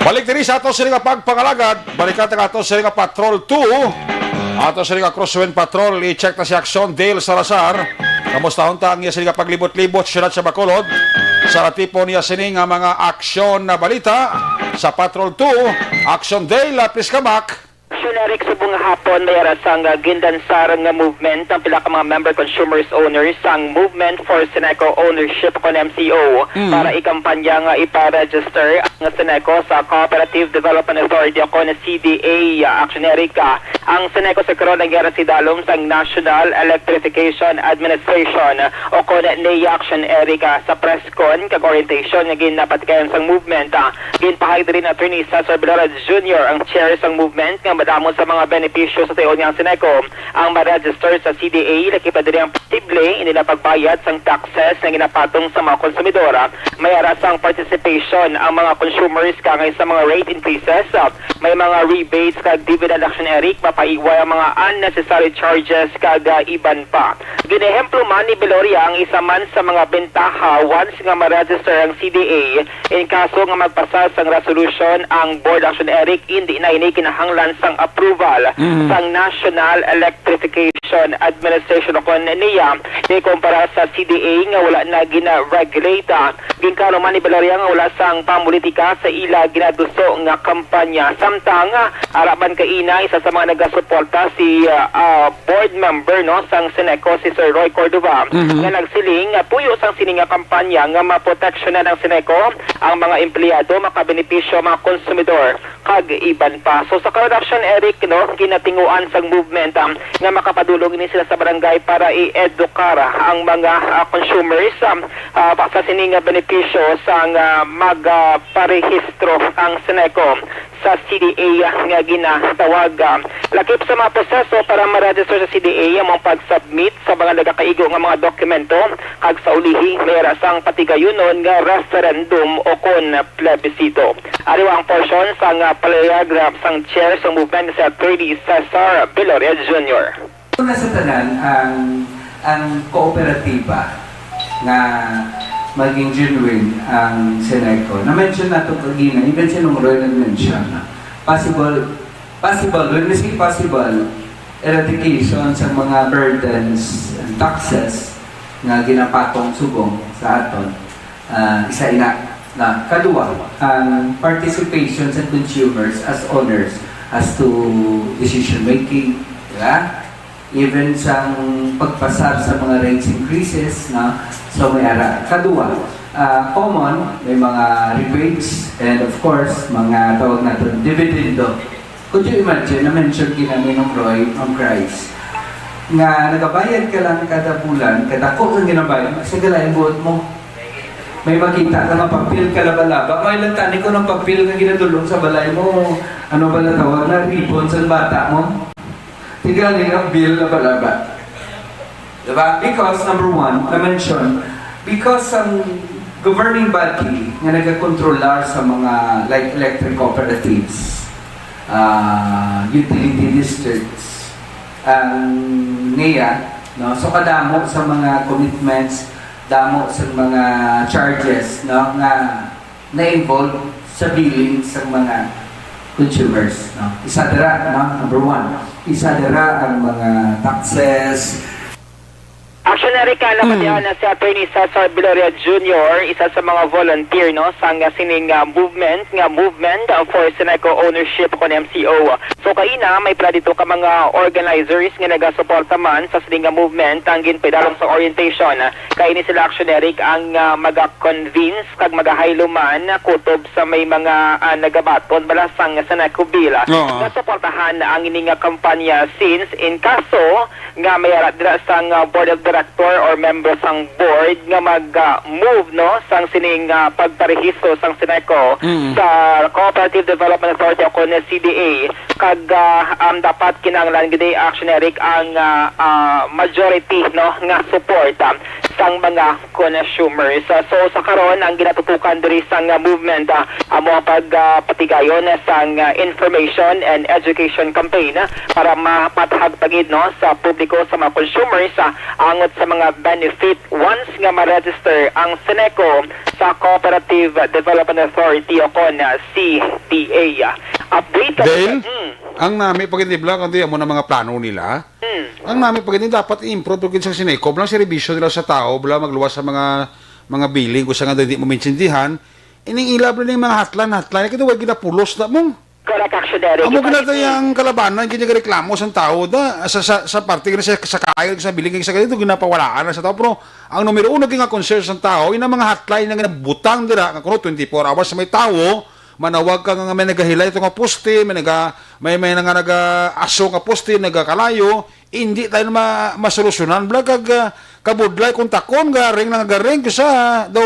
Balik diri sa ato sini nga pagpangalagad, balikan ta nga ato sini nga Patrol two. Ato sini nga Crosswind Patrol, i-check ta si Action Dale Salazar. Kamustahon ta ang iya sini nga paglibot-libot siyudad sa Bacolod. Sa natipon niya sini nga mga aksyon na balita sa Patrol two. Action Dale, ah, please come back. Action Eric, subong nga hapon, may ara sang, ah, gindansar nga movement ang pila ka mga member consumers owners sang Movement for Seneco Ownership kon M C O Mm. para ikampanya nga ipa-register ang Seneco sa Cooperative Development Authority o kon C D A. Ah, Action Eric, ah, ang Seneco sa karon ang yara sa idalom sang National Electrification Administration o kon NEA. Action Eric, ah, sa press con kag orientation nga ginapatigayon sang movement, ah, ginpahayag diri ni Attorney Cesar Villarreal Junior, ang chair sang movement, nga madamo sa mga benepisyo sa tion nga ang Seneco ang ma-register sa C D A, lakip na diri ang posible inila pagbayad sang taxes nga ginapatong sa mga konsumidor. May ara sang participation ang mga consumers kaangay sa mga rate increases, may mga rebates kag dividend. Action Eric, mapaiway ang mga unnecessary charges kag, ah, iban pa. Ginehemplo man ni Viloria ang isa man sa mga bentaha once nga ma-register ang C D A. In kaso nga magpasar sang resolution ang Board, Action Eric, indi na ini kinahanglan sang approval Mm. sang National Electrification Administration o kon NEA, ni kumpara sa C D A nga wala na gina-regulate. Ginkaro man ni Viloria nga wala sang pamolitika sa ila ginaduso nga kampanya. Samtang, ah, ara man kaina, isa sa mga nagasuporta si, ah, ah, board member, no, sang Seneco, si Sir Roy Cordova, Mhm. nga nagsiling nga puyo sang sini nga kampanya nga maproteksyonan ang Seneco, ang mga empleyado, makabenepisyo ang mga konsumidor, kag iban pa. So, sa karon, Action Eric, no, ginatinguan sang movement, um, nga makapadulong ini sila sa barangay para i-edukar ang mga, ah, consumers, um, ah, pa sa sini nga benepisyo sang, ah, mag, ah, parehistro ang Seneco sa C D A nga ginatawag. Lakip sa mga proseso para ma-register sa C D A ang mga pag-submit sa mga nagakaigo nga mga dokumento, kag sa ulihi may ara sang patigayunon nga referendum o kon plebisito. Ari ang portion sang, ah, pahayag sang chair sang movement, si Attorney Cesar Villarreal Junior. Una sa tanan, ang, ang kooperatiba nga maging genuine ang Seneco. Na-mention nato kagina, even si Nong Roy nag-mention na possible, possible, when we say possible, eradication sa mga burdens and taxes nga ginapatong subong sa aton. Ah, isa ina na. Kadua, ang participation sa consumers as owners as to decision making, di ba? Even sang pagpasar sa mga rates increases, no? So, may ara. Kadua, ah, common, may mga rebates and, of course, mga tawag naton dividendo. Could you imagine, na-mention gina ni Nong Roy, Nong Christ, nga nagabayad ka lang kada bulan, kadako ang ginabayad, sa galain buot mo. May makita ka nga papel ka laba-laba. May lang tani ko ng papel nga ginadulong sa balay mo. Ano ba na tawag na? Ribbon sa bata mo? Tigal ni ang bill laba-laba. Diba? Because, number one, na-mention, because ang governing body nga nagakontrolar sa mga, like, electric cooperatives, ah, utility districts, ang NEA, no? So, kadamo sa mga commitments, damo sa mga charges, no, nga na-involve sa billing sa mga consumers, no? Isa dira, no? Number one, isa dira ang mga taxes. Action Erica, nabatian na si Attorney Cesar Viloria Junior, isa sa mga volunteer, no, sang sining, ah, movement, nga Movement, ah, for Seneco Ownership kon M C O. So, kaina, may pila dito ka mga organizers nga nagasuporta man sa sining nga movement ang ginpaidalom sa orientation. Kay ini sila, Action Eric, ang, ah, maga-convince kag magahaylo man kutob sa may mga, ah, nagabaton bala sang Seneco Bill, ah, Oo. nga suportahan ang ini nga kampanya since in kaso nga may ara dira sang, ah, board of director or member sang board nga mag, ah, move, no, sang sining, ah, pagparehistro sang Seneco Mm. sa Cooperative Development Authority o kon C D A, kag, ah, um, dapat kinahanglan gid, Action Eric, ang, ah, ah, majority, no, nga support, ah, sang mga consumers. Ah, so, sa karon, ang ginatutukan diri sang, ah, movement, ah, amo ang pag, ah, patigayon sang, ah, information and education campaign, ah, para ma-, mapathag pa gid, no, sa publiko, sa mga consumers, ah, angot sa mga benefit once nga ma-register ang Seneco sa Cooperative Development Authority o kon, ah, C D A. Update ka Dale, Hmm. ang nami pagindibla kundi amo na mga plano nila. Hmm. Ang nami pagindi dapat i-improve gid sa Seneco, bala serbisyo nila sa tao, bala magluwas sa mga, mga billing, kung sa nga di mo maintindihan. Ining ilab na ning mga hotline, hotline, kaya way ginapulos na mo. Correct, Action Eric. Amo Ipag- ginatay ang kalabanan, kaya reklamo sa tao da, sa, sa, sa parte, kaya sa, sa kaayod, sa billing, kaya sa ganito, ginapawalaan na sa tao. Pero ang numero uno, kaya nga concern sa tao, yun ang mga hotline na ginabutang dira, nga kuno twenty-four hours sa may tao, manawag ka nga may nagahilay ito nga poste, may naga, may, may nga naga-aso nga poste, nagakalayo, hindi tayo ma-, masolusyonan. Bala kag, ah, kabudlay kung takon, garing lang garing, kisa daw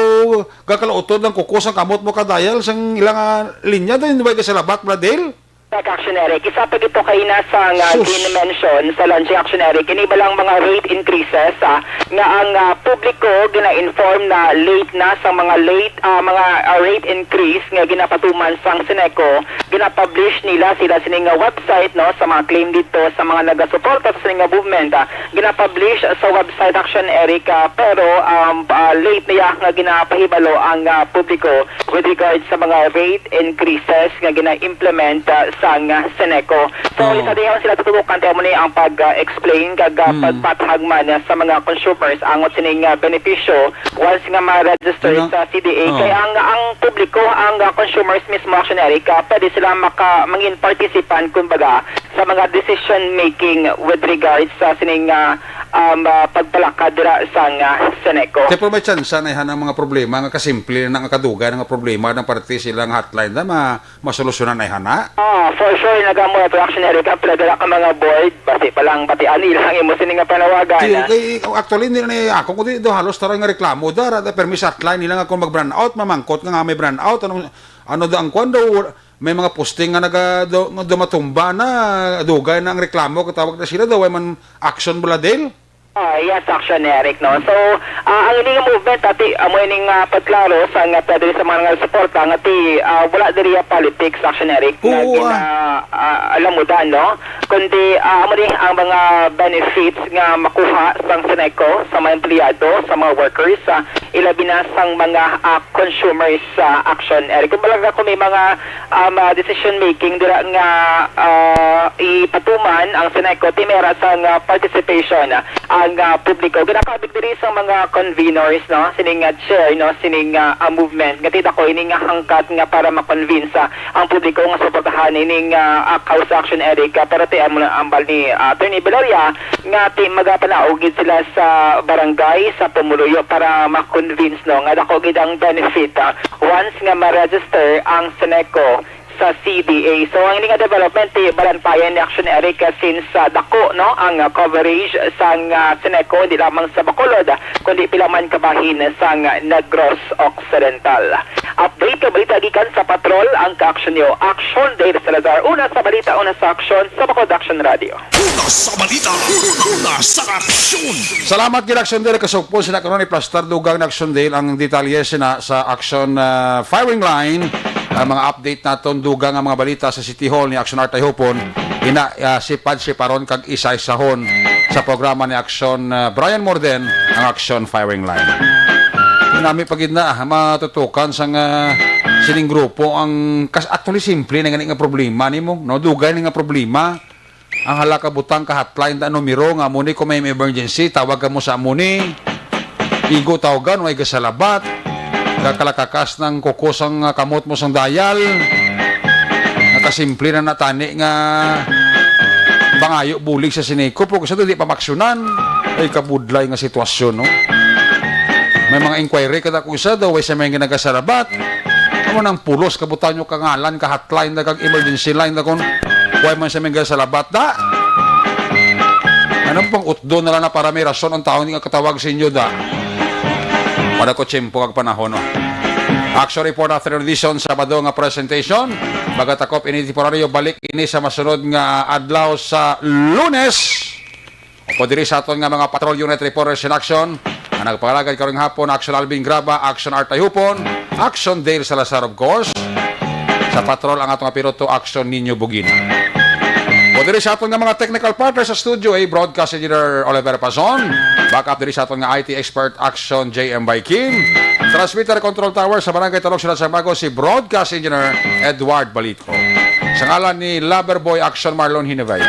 gakaluutod lang kuko sang kamot mo kadayal sang ilang, ah, linya, daw hindi ba ka sa labak, bala, Dale? Correct, Action Eric. Isa pa gito kaina sa nga Sus. Gin-mention sa launching, Action Eric. Ini ba lang mga rate increases, ah, nga ang, ah, publiko gina-inform na late na sa mga late, ah, mga, ah, rate increase nga ginapatuman sang Seneco, gina-publish nila sila sining nga website, no, sa mga claim dito sa mga nagasuporta sa sining nga movement, ah, gina-publish sa website, Action Eric, ah, pero, um, ah, late na ya nga ginapahibalo ang, ah, publiko with regard sa mga rate increases nga gina-implement, ah, sang, ah, Seneco. So, Oh. Isa diha sila tutubukan, kaya mo ni ang pag-explain kag, ah, Hmm. pagpathag man, ah, sa mga consumers angot sining, ah, benepisyo once nga ma-register Ano? Sa C D A. Oh. Kaya ang, ang publiko, ang, ah, consumers mismo, Action Eric, ah, pwede sila maka-, mangin participant, kumbaga, sa mga decision making with regards sa sining, ah, um, ah, pagpalakad dira sang, ah, Seneco. Te, pero may tsansa na ihan ang mga problema nga kasimple na nga kadugay nga problema ng parte silang hotline na ma-, masolusyonan na ihan na. Ah, for sure, nagamo na to, Action Eric, ang pila dira ka mga board, basi pa lang batian nila ang imo sini nga panawagan, Ti-, ah. Okay, actually, hindi na ni ako, kundi do halos taray nga reklamo da, ra-, da, permi sa hotline nila nga kung mag-brownout, mamangkot nga, nga may brownout, ano, ano da ang kwan daw, may mga posting nga naga-, do-, nga dumatumba na, dugay na ang reklamo, katawag na sila daw, way man action bala, Dale? Ah, yes, Action Eric, no? So, ah, ang ining movement, ati, amo ining, ah, pagklaro sa nga pwede sa mga nga suporta nga ti, ah, wala diri ang politics, Action Eric, nga Oo, gina-, ah. Ah, alamudan, no? Kundi, ah, amo ni ang mga benefits nga makuha sang Seneco sa mga empleyado, sa mga workers, ah, ilabi na sang mga, ah, consumers, ah, Action Eric. Kung balang ako may mga, um, ah, decision making dira nga, ah, ipatuman ang Seneco, ti may ara sang, ah, participation, ah, ang, ah, publiko. Ginakabig diri sa mga conveners, no, sining, ah, chair, no, sining, ah, ah, movement. Nga ti dako ini nga hangkat nga para ma-convince, ah, ang publiko nga suportahan ining, ah, ah, cause, Action Eric, ah, pero ti amo na ambal ni, ah, Attorney Valeria nga ti magapanaog gid sila sa barangay, sa pumuluyo para ma-convince, no, nga dako gid ang benefit, ah, once nga ma-register ang Seneco sa C D A. So, ang ini nga development, ti balantayan ni Action Eric, ah, since, ah, dako, no, ang, ah, coverage sang, ah, Seneco, hindi lamang sa Bacolod, kundi pila man kabahin sang Negros Occidental. Update nga balita gikan sa Patrol, ang ka-action niyo, Action Dave Salazar. Una sa balita, una sa aksyon, sa Bacolod Action Radio. Una sa balita, una sa aksyon. Salamat gid, Action Dale. Kasugpon sina karon ni Plastar Dugang na Action Dale ang detalye sina sa Action, ah, Firing Line. Ang mga update naton, dugang ang mga balita sa City Hall ni Action Art Ayhupon. Ina, ah, sipad-siparon kag isa-isahon sa programa ni Action, ah, Brian Morden ang Action Firing Line. Nami pa gid na, ah, matutukan sang, ah, sining grupo ang kas-, actually, simple na gani nga problema nimo, no? Dugay na nga problema. Ang hala ka butang ka hotline ta numero nga amo ni, kung may emergency, tawag ka mo sa amo ni. Igo tawagan, way gasalabat. Gakalakakas ng kuko sang, ah, kamot mo sang dial. Nakasimple na natani nga pangayo bulig sa Sineco, pero sa di pa maksyonan. Ay, kabudlay nga sitwasyon, no? May mga inquiry kada kung isa daw, way sa may ginagasalabat. Amo nang pulos, kabutang nyo kangalan, ka hotline na kag emergency line na kung way man sa may gasalabat, da? Ano pang utdo na lang na para may rason ang tao nga katawag sa inyo, da? Wala ko tiyempo kag panahon, no? Action report after edition, Sabado nga presentation. Magatakop ini temporaryo, balik ini sa masunod nga adlaw sa Lunes. Upod diri sa aton nga mga patrol unit reporters in action, ang nagpangalagad karong hapon, Action Alvin Graba, Action Art Ayupon, Action Dale Salazar, of course. Sa patrol ang atong piloto, Action Nino Bugina. Upod diri sa aton nga mga technical partners sa studio, eh, Broadcast Engineer Oliver Pazon, backup diri sa aton nga I T expert, Action J M Baikin, transmitter control tower sa Barangay Talog, Siyudad sa Bago, si Broadcast Engineer Edward Balito. Sa ngalan ni Lover Boy Action Marlon Hinebay,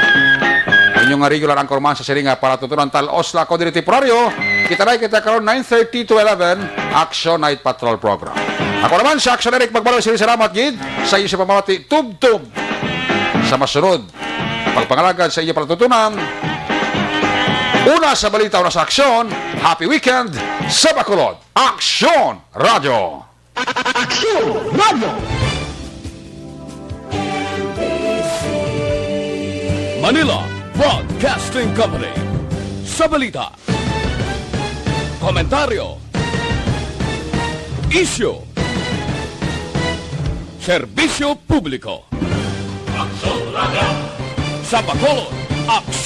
inyong nga regular anchorman sa siring nga palatuntunan, Tal-os la ko diri temporaryo. Kita na kita karon nine thirty to eleven, Action Night Patrol Program. Ako naman si Action Eric Magbaloy, siring salamat gid sa inyo sa pamati, tubtob sa masunod pagpangalagad sa inyo palatuntunan. Una sa balita, una sa aksyon. Happy weekend sa Bacolod. Aksyon Radio. Aksyon Radio. Manila Broadcasting Company. Sa balita, komentaryo, isyu, serbisyo publiko. Aksyon Radio. Sa Bacolod, Aksyon